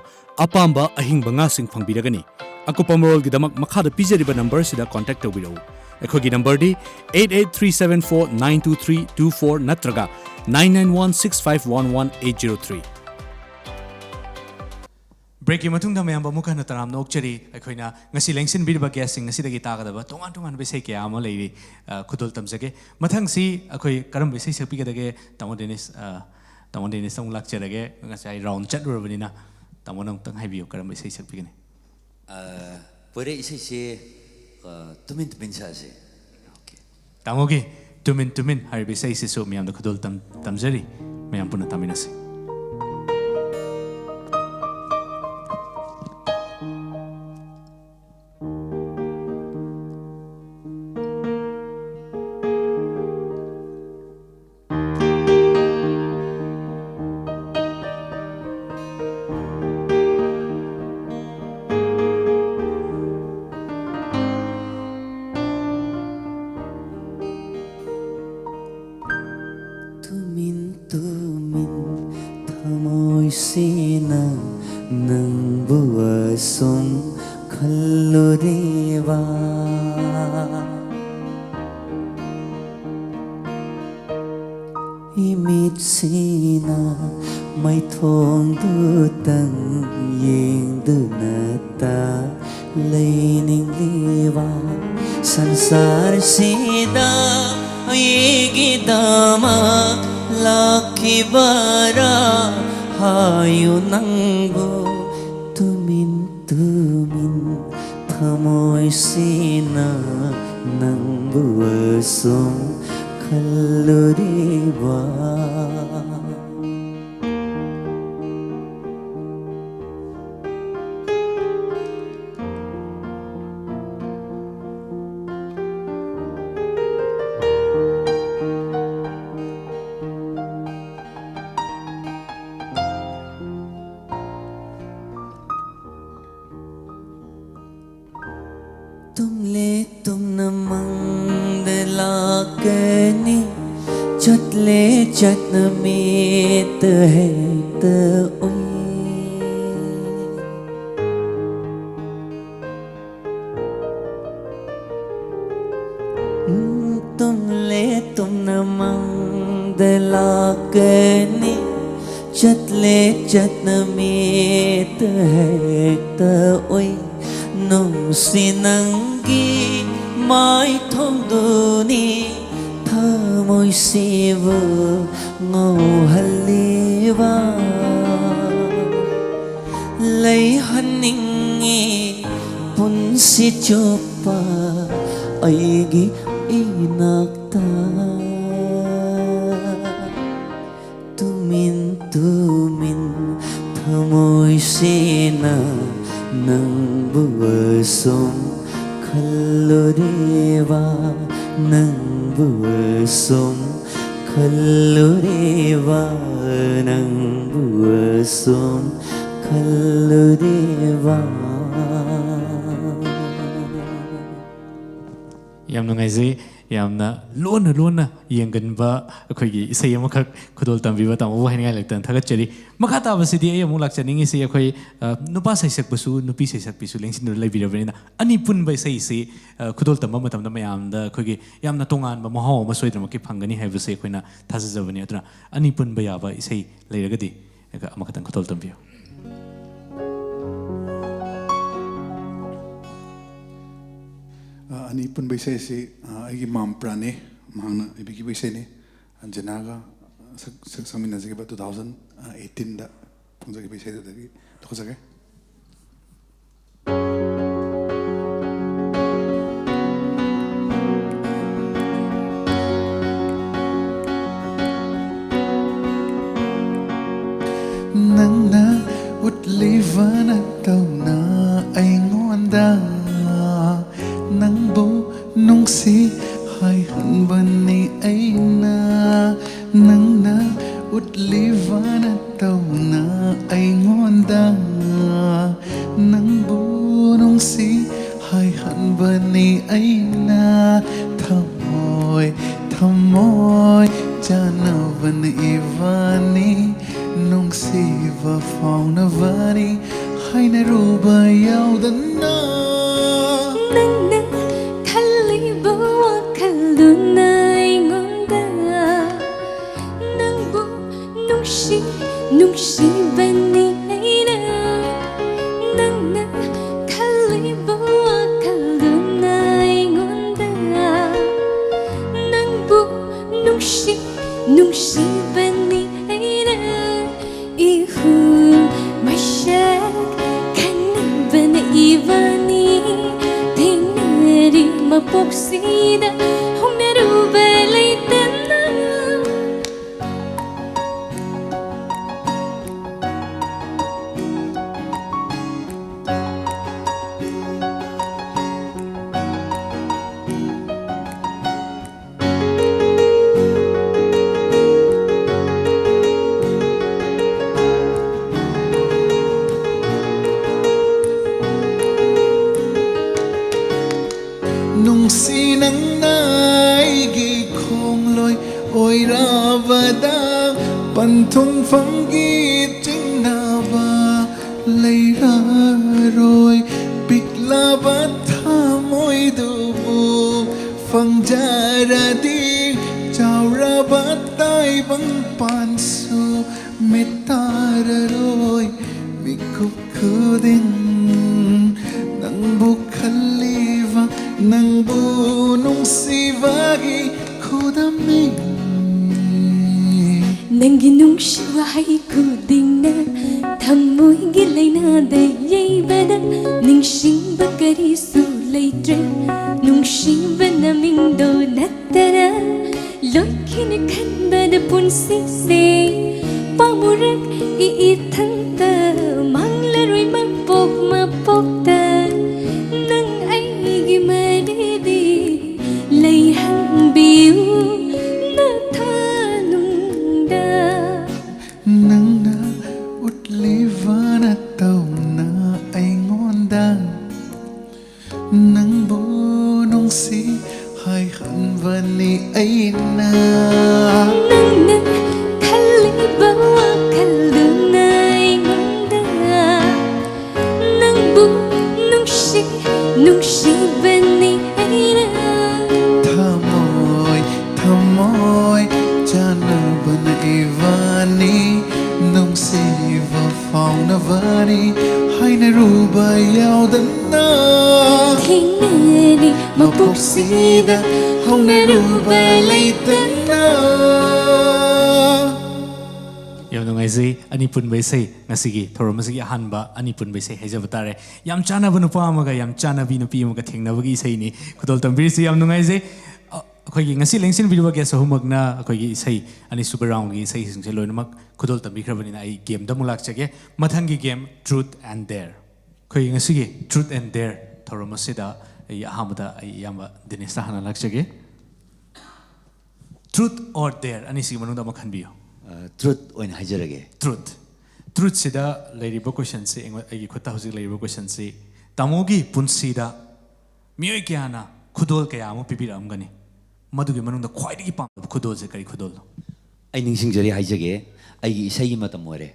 ꯑꯄꯥꯝꯕ ꯑꯍꯤꯡꯕ ꯉꯥꯁꯤꯡ ꯐꯪꯕꯤꯔꯒꯅꯤ꯫ ꯑꯀꯨꯞꯄ ꯃꯔꯣꯜꯒꯤꯗꯃꯛ ꯃꯈꯥꯗ ꯄꯤꯖꯔꯤꯕ numberꯁꯤꯗ contact ꯇꯧꯕꯤꯔꯛꯎ꯫ ꯑꯩꯈꯣꯏꯒꯤ numberꯗꯤ eight eight three seven four nine two three two four ꯅꯠꯇ꯭ꯔꯒ nine nine one six five one one eight zero three꯫ Breakꯀꯤ ꯃꯇꯨꯡꯗ ꯃꯌꯥꯝꯕꯨ ꯑꯃꯨꯛ ꯍꯟꯅ ꯇꯔꯥꯝꯅ ꯑꯣꯛꯆꯔꯤ꯫ ꯑꯩꯈꯣꯏꯅ ꯉꯁꯤ ꯂꯦꯡꯁꯤꯟꯕꯤꯔꯤꯕ guestꯁꯤꯡ ꯑꯁꯤꯗꯒꯤ ꯇꯥꯒꯗꯕ ꯇꯣꯉꯥꯟ ꯇꯣꯉꯥꯟꯕ ꯏꯁꯩ ꯀꯌꯥ ꯑꯃ ꯂꯩꯔꯤ꯫ ꯑ, ꯈꯨꯗꯣꯜ ꯇꯝꯖꯒꯦ꯫ ꯃꯊꯪꯁꯤ ꯑꯩꯈꯣꯏ ꯀꯔꯝꯕ ꯏꯁꯩ ꯁꯛꯄꯤꯒꯗꯒꯦ? ꯇꯥꯃꯣ ꯗꯦꯅꯤꯁ, ꯑ, ꯇꯥꯃꯣ ꯗꯦꯅꯤꯁꯇ ꯑꯃꯨꯛ ꯂꯥꯛꯆꯔꯒꯦ꯫ ꯉꯁꯥꯏ round ꯆꯠꯂꯨꯔꯕꯅꯤꯅ ꯇꯥꯃꯣꯅ ꯑꯃꯨꯛꯇꯪ ꯍꯥꯏꯕꯤꯌꯨ, ꯀꯔꯝꯕ ꯏꯁꯩ ꯁꯛꯄꯤꯒꯅꯤ? ꯑ, ꯄꯣꯏꯔꯩ ꯏꯁꯩꯁꯦ, ꯑ, ꯇꯨꯃꯤꯟ ꯇꯨꯃꯤꯟ ꯁꯥꯁꯦ꯫ ꯇꯥꯃꯣꯒꯤ ꯇꯨꯃꯤꯟ ꯇꯨꯃꯤꯟ ꯍꯥꯏꯔꯤꯕ ꯏꯁꯩꯁꯤꯁꯨ ꯃꯌꯥꯝꯗ ꯈꯨꯗꯣꯜ ꯇꯝ-, ꯇꯝꯖꯔꯤ꯫ ꯃꯌꯥꯝ ꯄꯨꯟꯅ ꯇꯥꯃꯤꯟꯅꯁꯤ꯫ ꯊꯃꯣꯏꯁꯤꯅ ꯅꯪꯕꯨ ꯑꯁꯨꯝ ꯈꯜꯂꯨꯔꯤꯕ꯫ ꯏꯃꯤꯠꯁꯤꯅ ꯃꯥꯏꯊꯣꯡꯗꯨꯇꯪ ꯌꯦꯡꯗꯨꯅꯇ ꯂꯩꯅꯤꯡꯂꯤꯕ꯫ ꯁꯪꯁꯥꯔꯁꯤꯗ ꯑꯩꯒꯤꯗꯃꯛ ꯂꯥꯛꯈꯤꯕꯔꯥ ꯍꯥꯏꯌꯨ ꯅꯪꯕꯨ꯫ ꯇꯨꯃꯤꯟ ꯇꯨꯃꯤꯟ ꯊꯃꯣꯏꯁꯤꯅ ꯅꯪꯕꯨ ꯑꯁꯨꯝ ꯈꯜꯂꯨꯔꯤꯕ꯫ ꯇꯨꯝꯂꯦ ꯇꯨꯝꯅ ꯃꯪꯗ ꯂꯥꯛꯀꯅꯤ, ꯆꯠꯂꯦ ꯆꯠꯅ ꯃꯤꯠꯇ ꯍꯦꯛꯇ ꯎꯏ꯫ ꯎꯝ, ꯇꯨꯝꯂꯦ ꯇꯨꯝꯅ ꯃꯪꯗ ꯂꯥꯛꯀꯅꯤ, ꯆꯠꯂꯦ ꯆꯠꯅ ꯃꯤꯠꯇ ꯍꯦꯛꯇ ꯎꯏ꯫ ꯅꯨꯡꯁꯤ ꯅꯪꯒꯤ ꯃꯥꯏꯊꯣꯡꯗꯨꯅꯤ ꯊꯃꯣꯏꯁꯤꯕꯨ ꯉꯧꯍꯜꯂꯤꯕ꯫ ꯂꯩꯍꯟꯅꯤꯡꯉꯤ ꯄꯨꯟꯁꯤ ꯆꯨꯞꯄ ꯑꯩꯒꯤ ꯏꯅꯥꯛꯇ꯫ ꯇꯨꯃꯤꯟ ꯇꯨꯃꯤꯟ ꯊꯃꯣꯏꯁꯤꯅ ꯅꯪꯕꯨ ꯑꯁꯨꯝ ꯈꯜꯂꯨꯔꯤꯕ, ꯅꯪꯕꯨ ꯑꯁꯨꯝ ꯈꯜꯂꯨꯔꯤꯕ, ꯅꯪꯕꯨ ꯑꯁꯨꯝ ꯈꯜꯂꯨꯔꯤꯕ꯫ ꯌꯥꯝ ꯅꯨꯡꯉꯥꯏꯖꯩ꯫ ꯌꯥꯝꯅ ꯂꯣꯟꯅ ꯂꯣꯟꯅ ꯌꯦꯡꯒꯟꯕ ꯑꯩꯈꯣꯏꯒꯤ ꯏꯁꯩ ꯑꯃꯈꯛ ꯈꯨꯗꯣꯜ ꯇꯝꯕꯤꯕ ꯇꯥꯃꯣꯕꯨ ꯍꯥꯏꯅꯤꯡꯉꯥꯏ ꯂꯩꯇꯅ ꯊꯥꯒꯠꯆꯔꯤ꯫ ꯃꯈꯥ ꯇꯥꯕꯁꯤꯗꯤ ꯑꯩ ꯑꯃꯨꯛ ꯂꯥꯛꯆꯅꯤꯡꯉꯤꯁꯤ ꯑꯩꯈꯣꯏ, ꯑ, ꯅꯨꯄꯥ ꯁꯩꯁꯛꯄꯁꯨ, ꯅꯨꯄꯤ ꯁꯩꯁꯛꯄꯤꯁꯨ ꯂꯦꯡꯁꯤꯟꯗꯨꯅ ꯂꯩꯕꯤꯔꯕꯅꯤꯅ, ꯑꯅꯤ ꯄꯨꯟꯕ ꯏꯁꯩꯁꯤ, ꯑ, ꯈꯨꯗꯣꯜ ꯇꯝꯕ ꯃꯇꯝꯗ ꯃꯌꯥꯝꯗ ꯑꯩꯈꯣꯏꯒꯤ ꯌꯥꯝꯅ ꯇꯣꯉꯥꯟꯕ ꯃꯍꯥꯎ ꯑꯃ ꯁꯣꯏꯗꯅꯃꯛꯀꯤ ꯐꯪꯒꯅꯤ ꯍꯥꯏꯕꯁꯦ ꯑꯩꯈꯣꯏꯅ ꯊꯥꯖꯖꯕꯅꯤ꯫ ꯑꯗꯨꯅ ꯑꯅꯤ ꯄꯨꯟꯕ ꯌꯥꯕ ꯏꯁꯩ ꯂꯩꯔꯒꯗꯤ ꯑꯃꯈꯛꯇꯪ ꯈꯨꯗꯣꯜ ꯇꯝꯕꯤꯌꯨ꯫ ꯑ, ꯑꯅꯤ ꯄꯨꯟꯕ ꯏꯁꯩ ꯑꯁꯤ, ꯑ, ꯑꯩꯒꯤ ꯃꯥꯝꯄ꯭ꯔꯥꯅꯦ, ꯃꯍꯥꯛꯅ ꯏꯕꯤꯈꯤꯕ ꯏꯁꯩꯅꯤ꯫ ꯑ, ꯖꯦꯅꯥꯒ ꯁꯛ-, ꯁꯛ-, ꯁꯛꯃꯤꯟꯅꯖꯈꯤꯕ two thousand eighteenꯗ ꯐꯣꯡꯖꯈꯤꯕ ꯏꯁꯩꯗꯨꯗꯒꯤ ꯂꯧꯖꯒꯦ꯫ ꯅꯪꯅ ꯎꯠꯂꯤꯕ ꯅꯇꯧꯅ ꯑꯩꯉꯣꯟꯗ ꯅꯪꯕꯨ ꯅꯨꯡꯁꯤ ꯍꯥꯏꯍꯟꯕꯅꯤ ꯑꯩꯅ꯫ ꯅꯪꯅ ꯎꯠꯂꯤꯕ ꯅꯇꯧꯅ ꯑꯩꯉꯣꯟꯗ ꯅꯪꯕꯨ ꯅꯨꯡꯁꯤ ꯍꯥꯏꯍꯟꯕꯅꯤ ꯑꯩꯅ꯫ ꯊꯃꯣꯏ ꯊꯃꯣꯏ ꯆꯥꯟꯅꯕꯅ ꯏꯕꯥꯅꯤ ꯅꯨꯡꯁꯤꯕ ꯐꯥꯎꯅꯕꯅꯤ ꯍꯥꯏꯅꯔꯨꯕ ꯌꯥꯎꯗꯅ꯫ ꯅꯪꯅ ꯈꯜꯂꯤꯕ ꯋꯥꯈꯜꯗꯨꯅ ꯑꯩꯉꯣꯟꯗ ꯅꯪꯕꯨ ꯅꯨꯡꯁꯤ ꯅꯨꯡꯁꯤꯕꯅꯤ ꯑꯩꯅ꯫ ꯅꯪꯅ ꯈꯜꯂꯤꯕ ꯋꯥꯈꯜꯗꯨꯅ ꯑꯩꯉꯣꯟꯗ ꯅꯪꯕꯨ ꯅꯨꯡꯁꯤ ꯅꯨꯡꯁꯤꯕꯅꯤ ꯑꯩꯅ꯫ ꯏꯍꯨꯜ ꯃꯁꯛ ꯈꯪꯅꯕꯅ ꯏꯕꯥꯅꯤ ꯊꯦꯡꯅꯔꯤ ꯃꯄꯣꯛꯁꯤꯗ ꯍꯧꯅꯔꯨꯕ ꯂꯩꯇꯅ꯫ ꯅꯨꯡꯁꯤ ꯅꯪꯅ ꯄꯟꯊꯨꯡꯐꯝꯒꯤ ꯆꯤꯡꯅꯕ ꯂꯩꯔꯔꯣꯏ꯫ ꯄꯤꯛꯂꯕ ꯊꯃꯣꯏꯗꯨꯕꯨ ꯐꯪꯖꯔꯗꯤ ꯆꯥꯎꯔꯕ ꯇꯥꯏꯕꯪꯄꯥꯟꯁꯨ ꯃꯤꯠ ꯇꯥꯔꯔꯣꯏ꯫ ꯃꯤꯀꯨꯞ ꯈꯨꯗꯤꯡ ꯅꯪꯕꯨ ꯈꯜꯂꯤꯕ, ꯅꯪꯕꯨ ꯅꯨꯡꯁꯤꯕꯒꯤ ꯈꯨꯗꯝꯅꯤ꯫ ꯅꯪꯒꯤ ꯅꯨꯡꯁꯤ ꯋꯥꯍꯩ ꯈꯨꯗꯤꯡꯅ ꯊꯃꯣꯏꯒꯤ ꯂꯥꯏꯅꯥꯗ ꯌꯩꯕꯗ ꯅꯤꯡꯁꯤꯡꯕ ꯀꯔꯤꯁꯨ ꯂꯩꯇ꯭ꯔꯦ꯫ ꯅꯨꯡꯁꯤꯕ ꯅꯃꯤꯡꯗꯣ ꯅꯠꯇꯅ ꯂꯣꯏꯈꯤꯅꯤ ꯈꯟꯕꯗ ꯄꯨꯟꯁꯤꯁꯦ ꯄꯥꯝꯃꯨꯔꯛꯏ ꯏꯊꯟꯇ꯫ ꯃꯥꯡꯂꯔꯣꯏ ꯃꯄꯣꯛ ꯃꯄꯣꯛꯇ ꯅꯪ ꯑꯩꯒꯤ ꯃꯔꯤꯗꯤ ꯂꯩꯍꯟꯕꯤꯌꯨ ꯅꯊꯥꯅꯨꯡꯗ꯫ ꯅꯪꯅ ꯎꯠꯂꯤꯕ ꯅꯇꯧꯅ ꯑꯩꯉꯣꯟꯗ ꯅꯪꯕꯨ ꯅꯨꯡꯁꯤ ꯍꯥꯏꯍꯟꯕꯅꯤ ꯑꯩꯅ꯫ ꯅꯪꯅ ꯈꯜꯂꯤꯕ ꯋꯥꯈꯜꯗꯨꯅ ꯑꯩꯉꯣꯟꯗ ꯅꯪꯕꯨ ꯅꯨꯡꯁꯤ ꯅꯨꯡꯁꯤꯕꯅꯤ ꯑꯩꯅ꯫ ꯊꯃꯣꯏ ꯊꯃꯣꯏ ꯆꯥꯟꯅꯕꯅ ꯏꯕꯥꯅꯤ ꯅꯨꯡꯁꯤꯕ ꯐꯥꯎꯅꯕꯅꯤ ꯍꯥꯏꯅꯔꯨꯕ ꯌꯥꯎꯗꯅ ꯊꯦꯡꯅꯔꯤ ꯃꯄꯣꯛꯁꯤꯗ ꯍꯧꯅꯔꯨꯕ ꯂꯩꯇꯅ꯫ ꯌꯥꯝ ꯅꯨꯡꯉꯥꯏꯖꯩ꯫ ꯑꯅꯤ ꯄꯨꯟꯕ ꯏꯁꯩ, ꯉꯁꯤꯒꯤ ꯊꯧꯔꯝ ꯑꯁꯤꯒꯤ ꯑꯍꯥꯟꯕ ꯑꯅꯤ ꯄꯨꯟꯕ ꯏꯁꯩ ꯍꯥꯏꯖꯕ ꯇꯥꯔꯦ꯫ ꯌꯥꯝ ꯆꯥꯟꯅꯕ ꯅꯨꯄꯥ ꯑꯃꯒ ꯌꯥꯝ ꯆꯥꯟꯅꯕꯤ ꯅꯨꯄꯤ ꯑꯃꯒ ꯊꯦꯡꯅꯕꯒꯤ ꯏꯁꯩꯅꯤ ꯈꯨꯗꯣꯜ ꯇꯝꯕꯤꯔꯤꯁꯤ꯫ ꯌꯥꯝ ꯅꯨꯡꯉꯥꯏꯖꯩ꯫ ꯑ, ꯑꯩꯈꯣꯏꯒꯤ ꯉꯁꯤ ꯂꯦꯡꯁꯤꯟꯕꯤꯔꯤꯕ ꯒꯦꯁ ꯑꯍꯨꯝꯃꯛꯅ ꯑꯩꯈꯣꯏꯒꯤ ꯏꯁꯩ ꯑꯅꯤꯁꯨꯕ ꯔꯥꯎꯟꯒꯤ ꯏꯁꯩꯁꯤꯡꯁꯦ ꯂꯣꯏꯅꯃꯛ ꯈꯨꯗꯣꯜ ꯇꯝꯕꯤꯈ꯭ꯔꯕꯅꯤꯅ ꯑꯩ ꯒꯦꯝꯗ ꯑꯃꯨꯛ ꯂꯥꯛꯆꯒꯦ꯫ ꯃꯊꯪꯒꯤ ꯒꯦꯝ Truth and Dare꯫ ꯑꯩꯈꯣꯏꯒꯤ ꯉꯁꯤꯒꯤ Truth and Dare ꯊꯧꯔꯝ ꯑꯁꯤꯗ ꯑꯩ ꯑꯍꯥꯟꯕꯗ ꯑꯩ ꯏꯌꯥꯝꯕ ꯗꯦꯅꯤꯁꯇ ꯍꯥꯟꯅ ꯂꯥꯛꯆꯒꯦ꯫ Truth or Dare ꯑꯅꯤꯁꯤꯒꯤ ꯃꯅꯨꯡꯗ ꯑꯃ ꯈꯟꯕꯤꯌꯨ꯫ ꯇ꯭ꯔꯨꯠ ꯑꯣꯏꯅ ꯍꯥꯏꯖꯔꯒꯦ꯫ Truth꯫ Truthꯁꯤꯗ ꯂꯩꯔꯤꯕ ꯀꯣꯏꯁꯟꯁꯤ ꯑꯩꯉꯣꯟ-, ꯑꯩꯒꯤ ꯈꯨꯠꯇ ꯍꯧꯖꯤꯛ ꯂꯩꯔꯤꯕ ꯀꯣꯏꯁꯟꯁꯤ, ꯇꯥꯃꯣꯒꯤ ꯄꯨꯟꯁꯤꯗ ꯃꯤꯑꯣꯏ ꯀꯌꯥꯅ ꯈꯨꯗꯣꯜ ꯀꯌꯥ ꯑꯃ ꯄꯤꯕꯤꯔꯛꯑꯝꯒꯅꯤ꯫ ꯃꯗꯨꯒꯤ ꯃꯅꯨꯡꯗ ꯈ꯭ꯋꯥꯏꯗꯒꯤ ꯄꯥꯝꯕ ꯈꯨꯗꯣꯜꯁꯦ ꯀꯔꯤ ꯈꯨꯗꯣꯜꯅꯣ? ꯑꯩ ꯅꯤꯡꯁꯤꯡꯖꯔꯤ ꯍꯥꯏꯖꯒꯦ, ꯑꯩꯒꯤ ꯏꯁꯩꯒꯤ ꯃꯇꯝ ꯑꯣꯏꯔꯦ꯫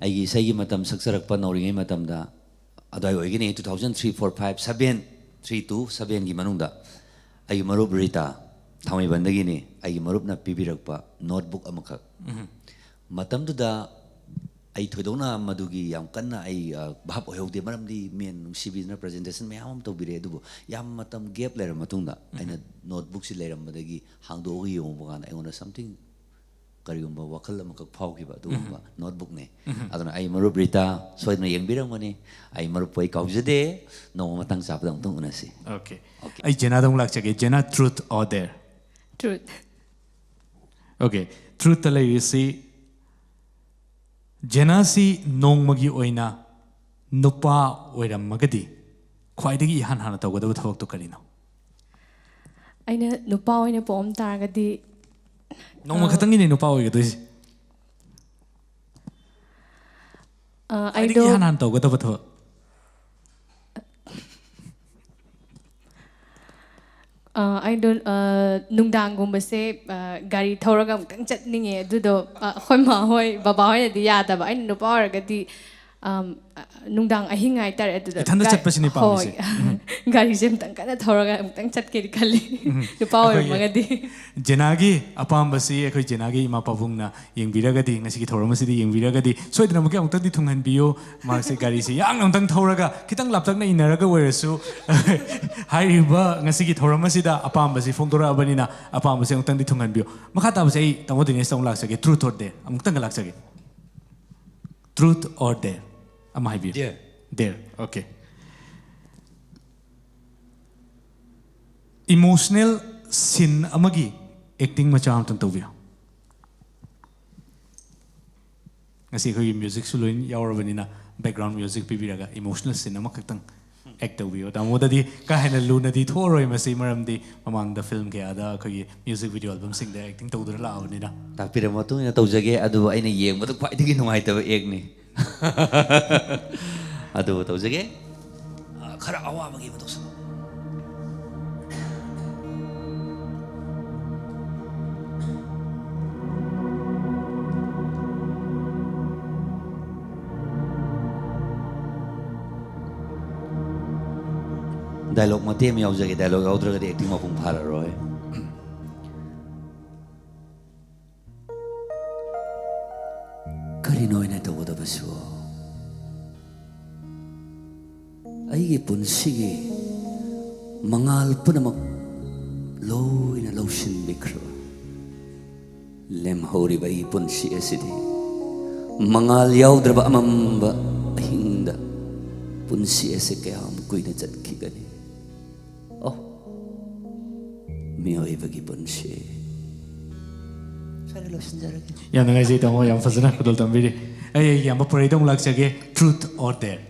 ꯑꯩꯒꯤ ꯏꯁꯩꯒꯤ ꯃꯇꯝ ꯁꯛꯆꯔꯛꯄ ꯅꯧꯔꯤꯉꯩ ꯃꯇꯝꯗ ꯑꯗꯨꯋꯥꯏ ꯑꯣꯏꯒꯅꯤ, two thousand three, four, five, seven, three to sevenꯒꯤ ꯃꯅꯨꯡꯗ꯫ ꯑꯩꯒꯤ ꯃꯔꯨꯞ ꯔꯤꯇꯥ, ꯊꯥꯡꯃꯩꯕꯟꯗꯒꯤꯅꯤ꯫ ꯑꯩꯒꯤ ꯃꯔꯨꯞꯅ ꯄꯤꯕꯤꯔꯛꯄ notebook ꯑꯃꯈꯛ꯫ ꯃꯇꯝꯗꯨꯗ ꯑꯩ ꯊꯣꯏꯗꯣꯛꯅ ꯃꯗꯨꯒꯤ ꯌꯥꯝ ꯀꯟꯅ ꯑꯩ, ꯑ, ꯚꯥꯞ ꯑꯣꯏꯍꯧꯗꯦ, ꯃꯔꯝꯗꯤ ꯃꯦꯟ ꯅꯨꯡꯁꯤꯕꯤꯗꯨꯅ presentation ꯃꯌꯥꯝ ꯑꯃ ꯇꯧꯕꯤꯔꯛꯑꯦ꯫ ꯑꯗꯨꯕꯨ ꯌꯥꯝ ꯃꯇꯝ gap ꯂꯩꯔꯕ ꯃꯇꯨꯡꯗ ꯑꯩꯅ notebookꯁꯤ ꯂꯩꯔꯝꯕꯗꯒꯤ ꯍꯥꯡꯗꯣꯛꯑꯒ ꯌꯦꯡꯉꯨꯕ ꯀꯥꯟꯗ ꯑꯩꯉꯣꯟꯗ something, ꯀꯔꯤꯒꯨꯝꯕ ꯋꯥꯈꯜ ꯑꯃꯈꯛ ꯐꯥꯎꯈꯤꯕ ꯑꯗꯨꯒꯨꯝꯕ notebookꯅꯦ꯫ ꯑꯗꯨꯅ ꯑꯩ ꯃꯔꯨꯞ ꯔꯤꯇꯥ ꯁꯣꯏꯗꯅ ꯌꯦꯡꯕꯤꯔꯝꯒꯅꯤ꯫ ꯑꯩ ꯃꯔꯨꯞꯄꯨ ꯑꯩ ꯀꯥꯎꯖꯗꯦ꯫ ꯅꯣꯡꯃ ꯃꯇꯥꯡ ꯆꯥꯕꯗ ꯑꯃꯨꯛꯇꯪ ꯎꯅꯁꯤ꯫ Okay. ꯑꯩ ꯖꯦꯅꯥꯗ ꯑꯃꯨꯛ ꯂꯥꯛꯆꯒꯦ꯫ ꯖꯦꯅꯥ, truth or dare? Truth. Okay. Truthꯇ ꯂꯩꯔꯤꯁꯤ, ꯖꯦꯅꯥꯁꯤ ꯅꯣꯡꯃꯒꯤ ꯑꯣꯏꯅ ꯅꯨꯄꯥ ꯑꯣꯏꯔꯝꯃꯒꯗꯤ ꯈ꯭ꯋꯥꯏꯗꯒꯤ ꯏꯍꯥꯟ ꯍꯥꯟꯅ ꯇꯧꯒꯗꯕ ꯊꯕꯛꯇꯣ ꯀꯔꯤꯅꯣ? ꯑꯩꯅ ꯅꯨꯄꯥ ꯑꯣꯏꯅ ꯄꯣꯛꯑꯝ ꯇꯥꯔꯒꯗꯤ, ꯅꯣꯡꯃ ꯈꯛꯇꯪꯒꯤꯅꯦ ꯅꯨꯄꯥ ꯑꯣꯏꯒꯗꯣꯏꯁꯦ꯫ ꯑ, ꯈ꯭ꯋꯥꯏꯗꯒꯤ ꯑꯩꯗꯣ ꯏꯍꯥꯟ ꯍꯥꯟꯅ ꯇꯧꯒꯗꯕ ꯊꯕꯛ꯫ ꯑ, ꯑꯩꯗꯣ, ꯑ, ꯅꯨꯡꯗꯥꯡꯒꯨꯝꯕꯁꯦ, ꯑ, ꯒꯥꯔꯤ ꯊꯧꯔꯒ ꯑꯃꯨꯛꯇꯪ ꯆꯠꯅꯤꯡꯉꯦ꯫ ꯑꯗꯨꯗꯣ, ꯑ, ꯑꯩꯈꯣꯏ ꯃꯥ ꯍꯣꯏ, ꯕꯕꯥ ꯍꯣꯏꯅꯗꯤ ꯌꯥꯗꯕ꯫ ꯑꯩꯅ ꯅꯨꯄꯥ ꯑꯣꯏꯔꯒꯗꯤ, ꯑꯝ, ꯑ, ꯅꯨꯡꯗꯥꯡ ꯑꯍꯤꯡ ꯍꯥꯏꯇꯥꯔꯦ, ꯑꯗꯨꯗ ꯏꯊꯟꯗ ꯒꯥ- ꯆꯠꯄꯁꯤꯅꯦ ꯄꯥꯝꯃꯤꯁꯦ꯫ ꯍꯣꯏ꯫ ꯒꯥꯔꯤꯁꯦ ꯑꯃꯨꯛꯇꯪ ꯀꯟꯅ ꯊꯧꯔꯒ ꯑꯃꯨꯛꯇꯪ ꯆꯠꯀꯦꯗꯤ ꯈꯜꯂꯤ, ꯅꯨꯄꯥ ꯑꯩꯈꯣꯏꯒꯤ ꯑꯣꯏꯔꯝꯃꯒꯗꯤ꯫ ꯖꯦꯅꯥꯒꯤ ꯑꯄꯥꯝꯕꯁꯤ ꯑꯩꯈꯣꯏ ꯖꯦꯅꯥꯒꯤ ꯏꯃꯥ ꯄꯥꯕꯨꯡꯅ ꯌꯦꯡꯕꯤꯔꯒꯗꯤ, ꯉꯁꯤꯒꯤ ꯊꯧꯔꯝ ꯑꯁꯤꯗ ꯌꯦꯡꯕꯤꯔꯒꯗꯤ, ꯁꯣꯏꯗꯅꯃꯛꯀꯤ ꯑꯃꯨꯛꯇꯪꯗꯤ ꯊꯨꯡꯍꯟꯕꯤꯌꯨ꯫ ꯃꯍꯥꯛꯁꯦ ꯒꯥꯔꯤꯁꯤ ꯌꯥꯡꯅ ꯑꯃꯨꯛꯇꯪ ꯊꯧꯔꯒ, ꯈꯤꯇꯪ ꯂꯥꯞꯇꯛꯅ ꯏꯟꯅꯔꯒ ꯑꯣꯏꯔꯁꯨ, ꯍꯥꯏꯔꯤꯕ ꯉꯁꯤꯒꯤ ꯊꯧꯔꯝ ꯑꯁꯤꯗ ꯑꯄꯥꯝꯕꯁꯤ ꯐꯣꯡꯗꯣꯔꯛꯑꯕꯅꯤꯅ, ꯑꯄꯥꯝꯕꯁꯤ ꯑꯃꯨꯛꯇꯪꯗꯤ ꯊꯨꯡꯍꯟꯕꯤꯌꯨ꯫ ꯃꯈꯥ ꯇꯥꯕꯁꯦ ꯑꯩ ꯇꯥꯃꯣ ꯗꯤꯅꯦꯁꯇ ꯑꯃꯨꯛ ꯂꯥꯛꯆꯒꯦ꯫ Truth or dare? ꯑꯃꯨꯛꯇꯪꯒ ꯂꯥꯛꯆꯒꯦ꯫ Truth or dare? ꯑꯃ ꯍꯥꯏꯕꯤꯌꯨ꯫ Dare. Dare. Okay. Emotional scene ꯑꯃꯒꯤ acting ꯃꯆꯥ ꯑꯃꯇꯪ ꯇꯧꯕꯤꯌꯨ꯫ ꯉꯁꯤ ꯑꯩꯈꯣꯏꯒꯤ musicꯁꯨ ꯂꯣꯏ ꯌꯥꯎꯔꯕꯅꯤꯅ, background music ꯄꯤꯕꯤꯔꯒ emotional scene ꯑꯃꯈꯛꯇꯪ act ꯇꯧꯕꯤꯌꯨ꯫ ꯇꯥꯃꯣꯗꯗꯤ ꯀꯥ ꯍꯦꯟꯅ ꯂꯨꯅꯗꯤ ꯊꯣꯛꯑꯔꯣꯏ ꯃꯁꯤ, ꯃꯔꯝꯗꯤ ꯃꯃꯥꯡꯗ film ꯀꯌꯥꯗ ꯑꯩꯈꯣꯏꯒꯤ music video albumꯁꯤꯡꯗ acting ꯇꯧꯗꯨꯅ ꯂꯥꯛꯑꯕꯅꯤꯅ꯫ ꯇꯥꯛꯄꯤꯔꯕ ꯃꯇꯨꯡ ꯏꯟꯅ ꯇꯧꯖꯒꯦ꯫ ꯑꯗꯨꯕꯨ ꯑꯩꯅ ꯌꯦꯡꯕꯗ ꯈ꯭ꯋꯥꯏꯗꯒꯤ ꯅꯨꯡꯉꯥꯏꯇꯕ actꯅꯤ꯫ ꯑꯗꯨꯕꯨ ꯇꯧꯖꯒꯦ꯫ ꯑ, ꯈꯔ ꯑꯋꯥꯕꯒꯤ ꯑꯃ ꯇꯧꯁꯜꯂꯣ꯫ ꯗꯥꯏꯂꯣꯒ ꯃꯇꯦꯛ ꯑꯃ ꯌꯥꯎꯖꯒꯦ꯫ ꯗꯥꯏꯂꯣꯒ ꯌꯥꯎꯗ꯭ꯔꯒꯗꯤ ꯑꯦꯛꯇꯤꯡ ꯃꯄꯨꯡ ꯐꯥꯔꯔꯣꯏ꯫ ꯀꯔꯤꯅꯣ ꯑꯩꯅ ꯇꯧꯒꯗꯕꯁꯨ? ꯑꯩꯒꯤ ꯄꯨꯟꯁꯤꯒꯤ ꯃꯉꯥꯜ ꯄꯨꯝꯅꯃꯛ ꯂꯣꯏꯅ ꯂꯧꯁꯤꯟꯕꯤꯈ꯭ꯔꯕ, ꯂꯦꯝꯍꯧꯔꯤꯕ ꯑꯩꯒꯤ ꯄꯨꯟꯁꯤ ꯑꯁꯤꯗꯤ ꯃꯉꯥꯜ ꯌꯥꯎꯗ꯭ꯔꯕ ꯑꯃꯝꯕ ꯑꯍꯤꯡꯗ ꯄꯨꯟꯁꯤ ꯑꯁꯤ ꯀꯌꯥꯝ ꯀꯨꯏꯅ ꯆꯠꯈꯤꯒꯅꯤ? ꯑꯣ, ꯃꯤꯑꯣꯏꯕꯒꯤ ꯄꯨꯟꯁꯤ꯫ ꯁ꯭ꯋꯥꯏꯗ ꯂꯣꯏꯁꯤꯟꯖꯔꯒꯦ꯫ ꯌꯥꯝ ꯅꯨꯡꯉꯥꯏꯖꯩ ꯇꯥꯃꯣ, ꯌꯥꯝ ꯐꯖꯅ ꯈꯨꯗꯣꯜ ꯇꯝꯕꯤꯔꯤ꯫ ꯑꯩ ꯑꯩꯒꯤ ꯌꯥꯝꯕ ꯄꯨꯔꯩꯗ ꯑꯃꯨꯛ ꯂꯥꯛꯆꯒꯦ꯫ Truth or dare?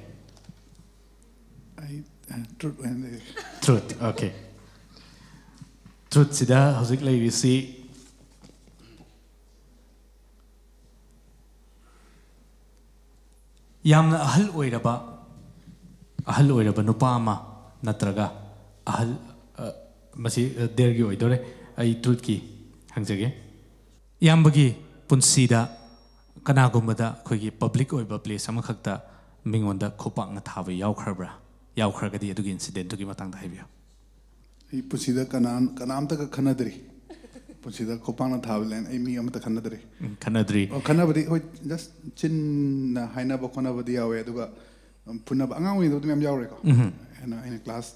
ꯑꯩ, ꯑ, truth ꯑꯣꯏꯅ ꯂꯩꯔꯦ꯫ Truth, okay꯫ Truthꯁꯤꯗ ꯍꯧꯖꯤꯛ ꯂꯩꯔꯤꯁꯤ ꯌꯥꯝꯅ ꯑꯍꯜ ꯑꯣꯏꯔꯕ, ꯑꯍꯜ ꯑꯣꯏꯔꯕ ꯅꯨꯄꯥ ꯑꯃ ꯅꯠꯇ꯭ꯔꯒ ꯑꯍꯜ, ꯑ, ꯃꯁꯤ, ꯑ, dareꯒꯤ ꯑꯣꯏꯗꯣꯔꯦ꯫ ꯑꯩ truthꯀꯤ ꯍꯪꯖꯒꯦ꯫ ꯏꯌꯥꯝꯕꯒꯤ ꯄꯨꯟꯁꯤꯗ ꯀꯅꯥꯒꯨꯝꯕꯗ ꯑꯩꯈꯣꯏꯒꯤ public ꯑꯣꯏꯕ place ꯑꯃꯈꯛꯇ ꯃꯤꯉꯣꯟꯗ ꯈꯨꯄꯥꯛꯅ ꯊꯥꯕ ꯌꯥꯎꯈ꯭ꯔꯕ꯭ꯔꯥ? ꯌꯥꯎꯈ꯭ꯔꯒꯗꯤ ꯑꯗꯨꯒꯤ incidentꯇꯨꯒꯤ ꯃꯇꯥꯡꯗ ꯍꯥꯏꯕꯤꯌꯨ꯫ ꯑꯩ ꯄꯨꯟꯁꯤꯗ ꯀꯅꯥ-, ꯀꯅꯥꯝꯇꯒ ꯈꯟꯅꯗ꯭ꯔꯤ꯫ ꯄꯨꯟꯁꯤꯗ ꯈꯨꯄꯥꯛꯅ ꯊꯥꯕ ꯂꯦꯟ ꯑꯩ ꯃꯤ ꯑꯃꯇ ꯈꯟꯅꯗ꯭ꯔꯤ꯫ ꯎꯝ, ꯈꯟꯅꯗ꯭ꯔꯤ꯫ ꯑꯣ, ꯈꯟꯅꯕꯗꯤ ꯍꯣꯏ, just ꯆꯤꯟꯅ ꯍꯥꯏꯅꯕ ꯈꯣꯠꯅꯕꯗꯤ ꯌꯥꯎꯋꯦ, ꯑꯗꯨꯒ, ꯎꯝ, ꯐꯨꯅꯕ ꯑꯉꯥꯡ ꯑꯣꯏꯔꯤꯉꯩꯗꯕꯨꯗꯤ ꯃꯌꯥꯝ ꯌꯥꯎꯔꯦꯀꯣ꯫ ꯎꯝ꯫ ꯑꯩꯅ, ꯑꯩꯅ class,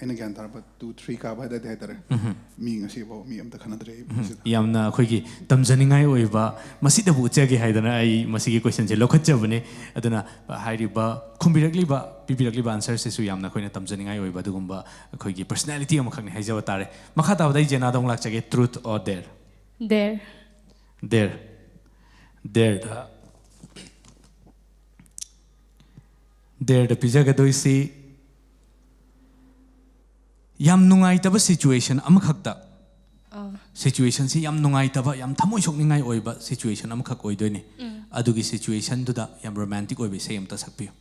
ꯑꯩꯅ ꯒ꯭ꯌꯥꯟ ꯇꯥꯔꯛꯄ two, three ꯀꯥꯕ ꯑꯗꯥꯏꯗꯩ ꯍꯥꯏꯇꯥꯔꯦ꯫ ꯎꯝ꯫ ꯃꯤ ꯉꯁꯤꯐꯥꯎ ꯃꯤ ꯑꯝꯇ ꯈꯟꯅꯗ꯭ꯔꯤ ꯑꯩ ꯎꯝ꯫ ꯄꯨꯟꯁꯤꯗ꯫ ꯌꯥꯝꯅ ꯑꯩꯈꯣꯏꯒꯤ ꯇꯝꯖꯅꯤꯡꯉꯥꯏ ꯑꯣꯏꯕ, ꯃꯁꯤꯗꯕꯨ ꯎꯠꯆꯒꯦ ꯍꯥꯏꯗꯅ ꯑꯩ ꯃꯁꯤꯒꯤ questionꯁꯦ ꯂꯧꯈꯠꯆꯕꯅꯦ꯫ ꯑꯗꯨꯅ ꯍꯥꯏꯔꯤꯕ, ꯈꯨꯝꯕꯤꯔꯛꯂꯤꯕ, ꯄꯤꯕꯤꯔꯛꯂꯤꯕ answerꯁꯤꯁꯨ ꯌꯥꯝꯅ ꯑꯩꯈꯣꯏꯅ ꯇꯝꯖꯅꯤꯡꯉꯥꯏ ꯑꯣꯏꯕ ꯑꯗꯨꯒꯨꯝꯕ ꯑꯩꯈꯣꯏꯒꯤ personality ꯑꯃꯈꯛꯅꯤ ꯍꯥꯏꯖꯕ ꯇꯥꯔꯦ꯫ ꯃꯈꯥ ꯇꯥꯕꯗ ꯑꯩ ꯖꯦꯅꯥꯗ ꯑꯃꯨꯛ ꯂꯥꯛꯆꯒꯦ꯫ Truth or dare? Dare꯫ Dare꯫ Dareꯗ, dareꯗ ꯄꯤꯖꯒꯗꯣꯏꯁꯤ ꯌꯥꯝ ꯅꯨꯡꯉꯥꯏꯇꯕ situation ꯑꯃꯈꯛꯇ, ꯑꯥ꯫ Situationꯁꯤ ꯌꯥꯝ ꯅꯨꯡꯉꯥꯏꯇꯕ, ꯌꯥꯝ ꯊꯃꯣꯏ ꯁꯣꯛꯅꯤꯡꯉꯥꯏ ꯑꯣꯏꯕ situation ꯑꯃꯈꯛ ꯑꯣꯏꯗꯣꯏꯅꯤ꯫ ꯎꯝ꯫ ꯑꯗꯨꯒꯤ situationꯗꯨꯗ ꯌꯥꯝ romantic ꯑꯣꯏꯕ ꯏꯁꯩ ꯑꯃꯇ ꯁꯛꯄꯤꯌꯨ꯫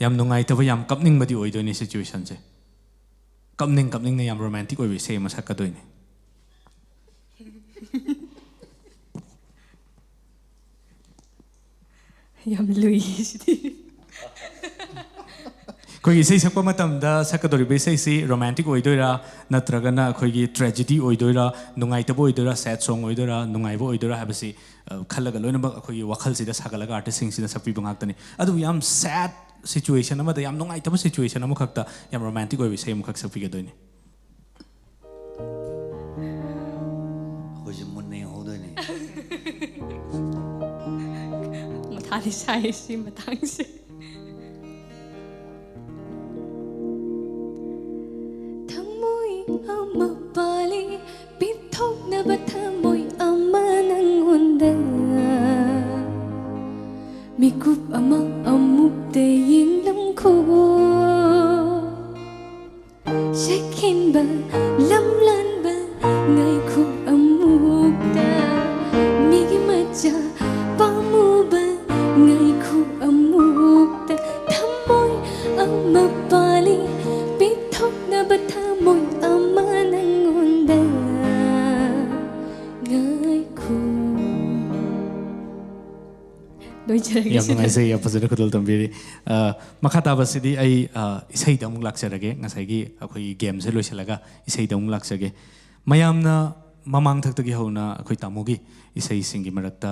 ꯌꯥꯝ ꯅꯨꯡꯉꯥꯏꯇꯕ, ꯌꯥꯝ ꯀꯞꯅꯤꯡꯕꯗꯤ ꯑꯣꯏꯗꯣꯏꯅꯤ situationꯁꯦ꯫ ꯀꯞꯅꯤꯡ ꯀꯞꯅꯤꯡꯅ ꯌꯥꯝ romantic ꯑꯣꯏꯕ ꯏꯁꯩ ꯑꯃ ꯁꯛꯀꯗꯣꯏꯅꯤ꯫ ꯌꯥꯝ ꯂꯨꯏ ꯁꯤꯗꯤ꯫ ꯑꯩꯈꯣꯏꯒꯤ ꯏꯁꯩ ꯁꯛꯄ ꯃꯇꯝꯗ ꯁꯛꯀꯗꯧꯔꯤꯕ ꯏꯁꯩꯁꯤ ꯔꯣꯃꯥꯟꯇꯤꯛ ꯑꯣꯏꯗꯣꯏꯔꯥ, ꯅꯠꯇ꯭ꯔꯒꯅ ꯑꯩꯈꯣꯏꯒꯤ ꯇ꯭ꯔꯦꯖꯤꯗꯤ ꯑꯣꯏꯗꯣꯏꯔꯥ, ꯅꯨꯡꯉꯥꯏꯇꯕ ꯑꯣꯏꯗꯣꯏꯔꯥ, ꯁꯦꯠ ꯁꯣꯡ ꯑꯣꯏꯗꯣꯏꯔꯥ, ꯅꯨꯡꯉꯥꯏꯕ ꯑꯣꯏꯗꯣꯏꯔꯥ ꯍꯥꯏꯕꯁꯤ, ꯑ, ꯈꯜꯂꯒ ꯂꯣꯏꯅꯃꯛ ꯑꯩꯈꯣꯏꯒꯤ ꯋꯥꯈꯜꯁꯤꯗ ꯁꯥꯒꯠꯂꯒ ꯑꯥꯔꯇꯤꯁꯁꯤꯡꯁꯤꯅ ꯁꯛꯄꯤꯕ ꯉꯥꯛꯇꯅꯤ꯫ ꯑꯗꯨꯕꯨ ꯌꯥꯝ ꯁꯦꯠ ꯁꯤꯆꯨꯋꯦꯁꯟ ꯑꯃꯗ, ꯌꯥꯝ ꯅꯨꯡꯉꯥꯏꯇꯕ ꯁꯤꯆꯨꯋꯦꯁꯟ ꯑꯃꯈꯛꯇ ꯌꯥꯝ ꯔꯣꯃꯥꯟꯇꯤꯛ ꯑꯣꯏꯕ ꯏꯁꯩ ꯑꯃꯈꯛ ꯁꯛꯄꯤꯒꯗꯣꯏꯅꯤ꯫ ꯑꯩꯈꯣꯏꯁꯦ ꯃꯨꯟꯅ ꯌꯦꯡꯍꯧꯗꯣꯏꯅꯦ꯫ ꯃꯊꯥꯗꯤ ꯁꯥꯏ ꯁꯤ ꯃꯇꯥꯡꯁꯦ꯫ ꯊꯃꯣꯏ ꯑꯃ ꯄꯥꯜꯂꯤ, ꯄꯤꯊꯣꯛꯅꯕ ꯊꯃꯣꯏ ꯑꯃ ꯅꯪꯉꯣꯟꯗ꯫ ꯃꯤꯀꯨꯞ ꯑꯃ ꯑꯃꯨꯛꯇ ꯌꯦꯡꯂꯝꯈꯣ꯫ ꯁꯦꯛꯍꯦꯟꯕ, ꯂꯝꯂꯥꯟꯕ, ꯉꯥꯏꯈꯣ ꯑꯃꯨꯛꯇ꯫ ꯃꯤꯒꯤ ꯃꯆꯥ ꯄꯥꯝꯃꯨꯕ, ꯉꯥꯏꯈꯣ ꯑꯃꯨꯛꯇ꯫ ꯊꯃꯣꯏ ꯑꯃ ꯄꯥꯜꯂꯤ, ꯄꯤꯊꯣꯛꯅꯕ ꯊꯃꯣꯏ ꯑꯃ ꯅꯪꯉꯣꯟꯗ꯫ ꯉꯥꯏꯈꯣ꯫ ꯂꯣꯏꯖꯔꯒꯦ ꯌꯥꯝ ꯁꯤꯗ꯫ ꯅꯨꯡꯉꯥꯏꯖꯩ, ꯌꯥꯝ ꯐꯖꯅ ꯈꯨꯗꯣꯜ ꯇꯝꯕꯤꯔꯤ꯫ ꯑ, ꯃꯈꯥ ꯇꯥꯕꯁꯤꯗꯤ ꯑꯩ, ꯑ, ꯏꯁꯩꯗ ꯑꯃꯨꯛ ꯂꯥꯛꯆꯔꯒꯦ꯫ ꯉꯁꯥꯏꯒꯤ ꯑꯩꯈꯣꯏꯒꯤ ꯒꯦꯝꯁꯦ ꯂꯣꯏꯁꯤꯜꯂꯒ ꯏꯁꯩꯗ ꯑꯃꯨꯛ ꯂꯥꯛꯆꯒꯦ꯫ ꯃꯌꯥꯝꯅ ꯃꯃꯥꯡꯊꯛꯇꯒꯤ ꯍꯧꯅ ꯑꯩꯈꯣꯏ ꯇꯥꯃꯣꯒꯤ ꯏꯁꯩꯁꯤꯡꯒꯤ ꯃꯔꯛꯇ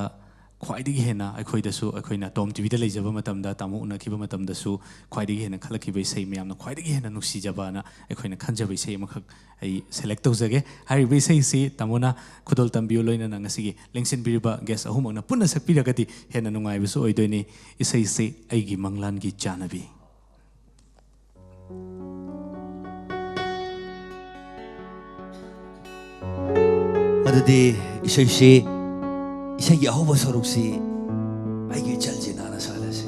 ꯈ꯭ꯋꯥꯏꯗꯒꯤ ꯍꯦꯟꯅ ꯑꯩꯈꯣꯏꯗꯁꯨ, ꯑꯩꯈꯣꯏꯅ ꯇꯣꯝ ꯇꯤꯚꯤꯗ ꯂꯩꯖꯕ ꯃꯇꯝꯗ, ꯇꯥꯃꯣ ꯎꯅꯈꯤꯕ ꯃꯇꯝꯗꯁꯨ ꯈ꯭ꯋꯥꯏꯗꯒꯤ ꯍꯦꯟꯅ ꯈꯜꯂꯛꯈꯤꯕ ꯏꯁꯩ, ꯃꯌꯥꯝꯅ ꯈ꯭ꯋꯥꯏꯗꯒꯤ ꯍꯦꯟꯅ ꯅꯨꯡꯁꯤꯖꯕꯅ ꯑꯩꯈꯣꯏꯅ ꯈꯟꯖꯕ ꯏꯁꯩ ꯑꯃꯈꯛ ꯑꯩ ꯁꯦꯂꯦꯛ ꯇꯧꯖꯒꯦ꯫ ꯍꯥꯏꯔꯤꯕ ꯏꯁꯩꯁꯤ ꯇꯥꯃꯣꯅ ꯈꯨꯗꯣꯜ ꯇꯝꯕꯤꯌꯨ, ꯂꯣꯏꯅꯅ ꯉꯁꯤꯒꯤ ꯂꯦꯡꯁꯤꯟꯕꯤꯔꯤꯕ ꯒꯦꯁ ꯑꯍꯨꯝꯃꯛꯅ ꯄꯨꯟꯅ ꯁꯛꯄꯤꯔꯒꯗꯤ ꯍꯦꯟꯅ ꯅꯨꯡꯉꯥꯏꯕꯁꯨ ꯑꯣꯏꯗꯣꯏꯅꯤ꯫ ꯏꯁꯩꯁꯤ ꯑꯩꯒꯤ ꯃꯪꯂꯥꯟꯒꯤ ꯆꯥꯅꯕꯤ꯫ ꯑꯗꯨꯗꯤ ꯏꯁꯩꯁꯤ, ꯏꯁꯩꯒꯤ ꯑꯍꯧꯕ ꯁꯔꯨꯛꯁꯤ ꯑꯩꯒꯤ ꯏꯆꯜ ꯖꯤꯅꯥꯅ ꯁꯥꯍꯜꯂꯁꯤ꯫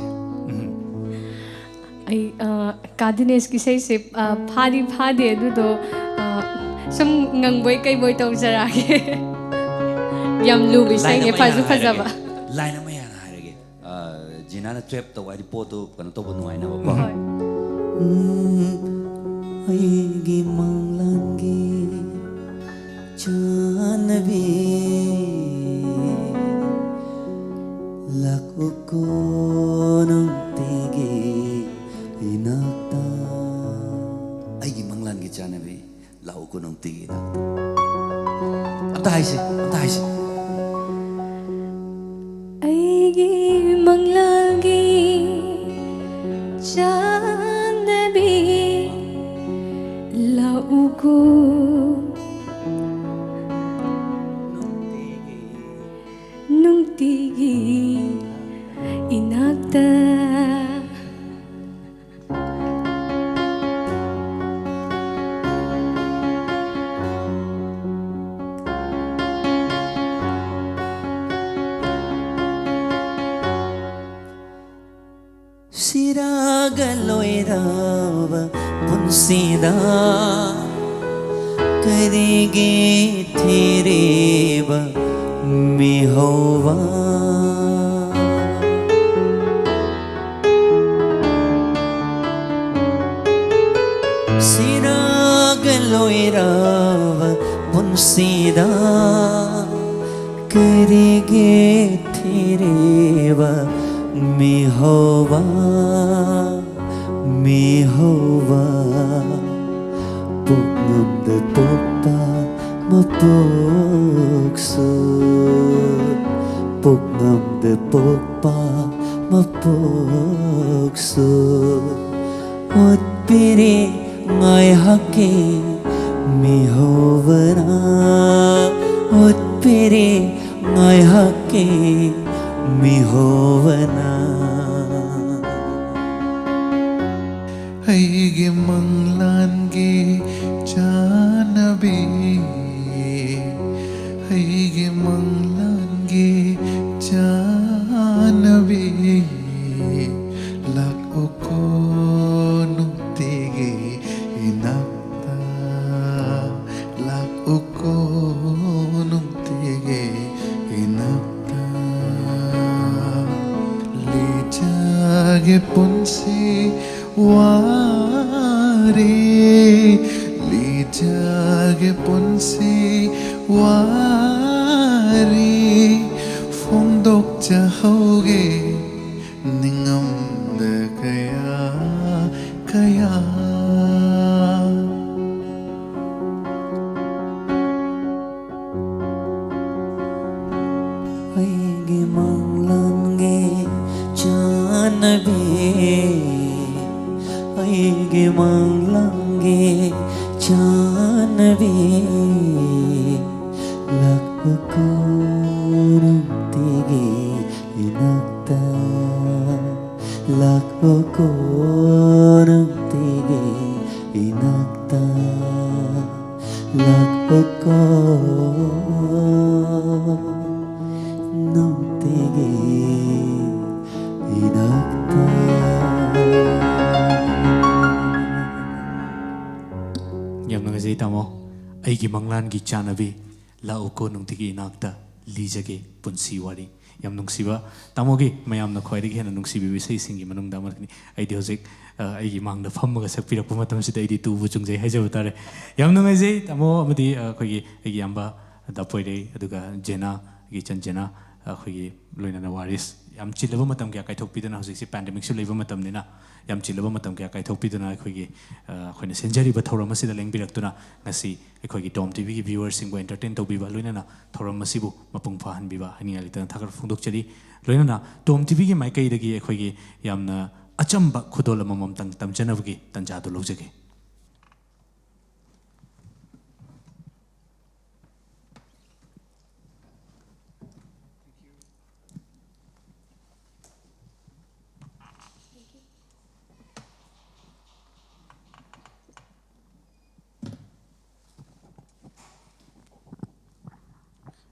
ꯑꯩ, ꯑ, ꯀꯥ ꯗꯤꯅꯦꯁꯀꯤ ꯏꯁꯩꯁꯦ, ꯑ, ꯐꯥꯗꯤ ꯐꯥꯗꯦ, ꯑꯗꯨꯗꯣ, ꯑ, ꯁꯨꯝ ꯉꯪꯕꯣꯏ ꯀꯩꯕꯣꯏ ꯇꯧꯖꯔꯛꯑꯒꯦ꯫ ꯌꯥꯝ ꯂꯨꯕ ꯏꯁꯩꯅꯦ, ꯐꯁꯨ ꯐꯖꯕ꯫ ꯂꯥꯏꯟ ꯑꯃ ꯍꯥꯟꯅ ꯍꯥꯏꯔꯒꯦ꯫ ꯑ, ꯖꯤꯅꯥꯅ ꯇ꯭ꯔꯦꯞ ꯇꯧꯕ ꯍꯥꯏꯗꯤ ꯄꯣꯠꯇꯣ ꯀꯩꯅꯣ ꯇꯧꯕ ꯅꯨꯡꯉꯥꯏꯅꯕꯀꯣ꯫ ꯍꯣꯏ꯫ ꯎꯝ, ꯑꯩꯒꯤ ꯃꯪꯂꯥꯟꯒꯤ ꯆꯥꯅꯕꯤ ꯂꯥꯛꯎꯀꯣ꯫ ꯑꯩꯒꯤ ꯏꯅꯥꯛꯇ꯫ ꯁꯤꯔꯒ ꯂꯣꯏꯔꯕ ꯄꯨꯟꯁꯤꯗ ꯀꯔꯤꯒꯤ ꯊꯤꯔꯤꯕ ꯃꯤꯍꯧꯕ? ꯁꯤꯔꯒ ꯂꯣꯏꯔꯕ ꯄꯨꯟꯁꯤꯗ ꯀꯔꯤꯒꯤ ꯊꯤꯔꯤꯕ ꯃꯤꯍꯧꯕ, ꯃꯤꯍꯧꯕ? ꯄꯣꯛꯉꯝꯗ ꯄꯣꯛꯄ ꯃꯄꯣꯛꯁꯨ, ꯄꯣꯛꯉꯝꯗ ꯄꯣꯛꯄ ꯃꯄꯣꯛꯁꯨ꯫ ꯑꯣꯠꯄꯤꯔꯦ ꯉꯥꯏꯍꯥꯛꯀꯤ ꯃꯤꯍꯧꯕꯅ, ꯑꯣꯠꯄꯤꯔꯦ ꯉꯥꯏꯍꯥꯛꯀꯤ ꯃꯤꯍꯧꯕꯅ꯫ ꯑꯩꯒꯤ ꯃꯪꯂꯥꯟꯒꯤ ꯆꯥꯅꯕꯤ, ꯑꯩꯒꯤ ꯃꯪꯂꯥꯟꯒꯤ ꯆꯥꯅꯕꯤ, ꯂꯥꯛꯎꯀꯣ ꯅꯨꯡꯇꯤꯒꯤ ꯏꯅꯥꯛꯇ, ꯂꯥꯛꯎꯀꯣ ꯅꯨꯡꯇꯤꯒꯤ ꯏꯅꯥꯛꯇ꯫ ꯂꯤꯖꯒꯦ ꯄꯨꯟꯁꯤ ꯋꯥꯔꯤ, ꯂꯤꯖꯒꯦ ꯄꯨꯟꯁꯤ ꯋꯥꯔꯤ, ꯐꯣꯡꯗꯣꯛꯆꯍꯧꯒꯦ ꯅꯤꯡꯉꯝꯗ ꯀꯌꯥ ꯀꯌꯥ꯫ ꯑꯩꯒꯤ ꯃꯪꯂꯥꯟꯒꯤ ꯆꯥꯅꯕꯤ, ꯑꯩꯒꯤ ꯃꯪꯂꯥꯟꯒꯤ ꯆꯥꯅꯕꯤ, ꯂꯥꯛꯎꯀꯣ ꯅꯨꯡꯇꯤꯒꯤ ꯂꯥꯛꯄꯀꯣ ꯅꯨꯡꯇꯤꯒꯤ ꯏꯅꯥꯛꯇ, ꯂꯥꯛꯄꯀꯣ ꯅꯨꯡꯇꯤꯒꯤ ꯏꯅꯥꯛꯇ꯫ ꯌꯥꯝ ꯅꯨꯡꯉꯥꯏꯖꯩ ꯇꯥꯃꯣ꯫ ꯑꯩꯒꯤ ꯃꯪꯂꯥꯟꯒꯤ ꯆꯥꯟꯅꯕꯤ, ꯂꯥꯛꯎꯀꯣ ꯅꯨꯡꯇꯤꯒꯤ ꯏꯅꯥꯛꯇ, ꯂꯤꯖꯒꯦ ꯄꯨꯟꯁꯤ ꯋꯥꯔꯤ꯫ ꯌꯥꯝ ꯅꯨꯡꯁꯤꯕ, ꯇꯥꯃꯣꯒꯤ ꯃꯌꯥꯝꯅ ꯈ꯭ꯋꯥꯏꯗꯒꯤ ꯍꯦꯟꯅ ꯅꯨꯡꯁꯤꯕꯤꯕ ꯏꯁꯩꯁꯤꯡꯒꯤ ꯃꯅꯨꯡꯗ ꯑꯃꯅꯤ꯫ ꯑꯩꯗꯤ ꯍꯧꯖꯤꯛ, ꯑ, ꯑꯩꯒꯤ ꯃꯥꯡꯗ ꯐꯝꯃꯒ ꯁꯛꯄꯤꯔꯛꯄ ꯃꯇꯝꯁꯤꯗ ꯑꯩꯗꯤ ꯇꯨꯕꯨ ꯆꯨꯡꯖꯩ ꯍꯥꯏꯖꯕ ꯇꯥꯔꯦ꯫ ꯌꯥꯝ ꯅꯨꯡꯉꯥꯏꯖꯩ ꯇꯥꯃꯣ, ꯑꯃꯗꯤ, ꯑ, ꯑꯩꯈꯣꯏꯒꯤ, ꯑꯩꯒꯤ ꯏꯌꯥꯝꯕ ꯗꯥ ꯄꯣꯏꯔꯩ, ꯑꯗꯨꯒ ꯖꯦꯅꯥ, ꯑꯩꯒꯤ ꯏꯆꯟ ꯖꯦꯅꯥ, ꯑꯩꯈꯣꯏꯒꯤ ꯂꯣꯏꯅꯅ ꯋꯥꯔꯤꯁ꯫ ꯌꯥꯝ ꯆꯤꯜꯂꯕ ꯃꯇꯝ ꯀꯌꯥ ꯀꯥꯏꯊꯣꯛꯄꯤꯗꯨꯅ, ꯍꯧꯖꯤꯛꯁꯤ ꯄꯦꯟꯗꯦꯃꯤꯛꯁꯨ ꯂꯩꯕ ꯃꯇꯝꯅꯤꯅ, ꯌꯥꯝ ꯆꯤꯜꯂꯕ ꯃꯇꯝ ꯀꯌꯥ ꯀꯥꯏꯊꯣꯛꯄꯤꯗꯨꯅ ꯑꯩꯈꯣꯏꯒꯤ, ꯑ, ꯑꯩꯈꯣꯏꯅ ꯁꯤꯟꯖꯔꯤꯕ ꯊꯧꯔꯝ ꯑꯁꯤꯗ ꯂꯦꯡꯕꯤꯔꯛꯇꯨꯅ ꯉꯁꯤ ꯑꯩꯈꯣꯏꯒꯤ ꯇꯣꯝ ꯇꯤꯚꯤꯒꯤ ꯚ꯭ꯌꯨꯋꯔꯁꯤꯡꯕꯨ ꯑꯦꯟꯇꯔꯇꯦꯟ ꯇꯧꯕꯤꯕ, ꯂꯣꯏꯅꯅ ꯊꯧꯔꯝ ꯑꯁꯤꯕꯨ ꯃꯄꯨꯡ ꯐꯥꯍꯟꯕꯤꯕ ꯍꯥꯏꯅꯤꯡꯉꯥꯏ ꯂꯩꯇꯅ ꯊꯥꯒꯠꯄ ꯐꯣꯡꯗꯣꯛꯆꯔꯤ꯫ ꯂꯣꯏꯅꯅ ꯇꯣꯝ ꯇꯤꯚꯤꯒꯤ ꯃꯥꯏꯀꯩꯗꯒꯤ ꯑꯩꯈꯣꯏꯒꯤ ꯌꯥꯝꯅ ꯑꯆꯝꯕ ꯈꯨꯗꯣꯜ ꯑꯃꯃꯝꯇꯪ ꯇꯝꯖꯅꯕꯒꯤ ꯇꯥꯟꯖꯥꯗꯨ ꯂꯧꯖꯒꯦ꯫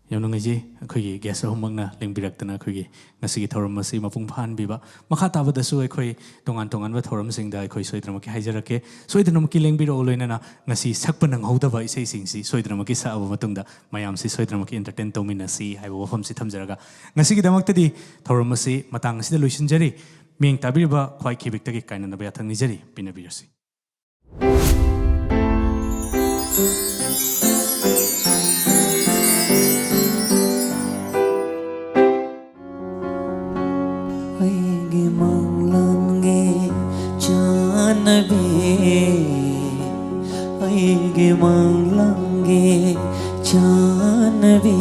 ꯌꯥꯝ ꯅꯨꯡꯉꯥꯏꯖꯩ, ꯑꯩꯈꯣꯏꯒꯤ ꯒꯦꯁ ꯑꯍꯨꯝꯃꯛꯅ ꯂꯦꯡꯕꯤꯔꯛꯇꯅ ꯑꯩꯈꯣꯏꯒꯤ ꯉꯁꯤꯒꯤ ꯊꯧꯔꯝ ꯑꯁꯤ ꯃꯄꯨꯡ ꯐꯥꯍꯟꯕꯤꯕ꯫ ꯃꯈꯥ ꯇꯥꯕꯗꯁꯨ ꯑꯩꯈꯣꯏ ꯇꯣꯉꯥꯟ ꯇꯣꯉꯥꯟꯕ ꯊꯧꯔꯝꯁꯤꯡꯗ ꯑꯩꯈꯣꯏ ꯁꯣꯏꯗꯅꯃꯛꯀꯤ ꯍꯥꯏꯖꯔꯛꯀꯦ꯫ ꯁꯣꯏꯗꯅꯃꯛꯀꯤ ꯂꯦꯡꯕꯤꯔꯛꯎ, ꯂꯣꯏꯅꯅ ꯉꯁꯤ ꯁꯛꯄ ꯅꯪꯍꯧꯗꯕ ꯏꯁꯩꯁꯤꯡꯁꯤ ꯁꯣꯏꯗꯅꯃꯛꯀꯤ ꯁꯛꯑꯕ ꯃꯇꯨꯡꯗ ꯃꯌꯥꯝꯁꯤ ꯁꯣꯏꯗꯅꯃꯛꯀꯤ ꯑꯦꯟꯇꯔꯇꯦꯟ ꯇꯧꯃꯤꯟꯅꯁꯤ ꯍꯥꯏꯕ ꯋꯥꯐꯝꯁꯤ ꯊꯝꯖꯔꯒ, ꯉꯁꯤꯒꯤꯗꯃꯛꯇꯗꯤ ꯊꯧꯔꯝ ꯑꯁꯤ ꯃꯇꯥꯡ ꯑꯁꯤꯗ ꯂꯣꯏꯁꯤꯟꯖꯔꯤ꯫ ꯃꯤꯠꯌꯦꯡ ꯇꯥꯕꯤꯔꯤꯕ ꯈ꯭ꯋꯥꯏ ꯈꯤꯕꯤꯛꯇꯒꯤ ꯀꯥꯏꯅꯅꯕ ꯌꯥꯊꯪ ꯅꯤꯖꯔꯤ꯫ ꯄꯤꯅꯕꯤꯔꯁꯤ꯫ ꯑꯩꯒꯤ ꯃꯪꯂꯥꯟꯒꯤ ꯆꯥꯟꯅꯕꯤ, ꯑꯩꯒꯤ ꯃꯪꯂꯥꯟꯒꯤ ꯆꯥꯟꯅꯕꯤ꯫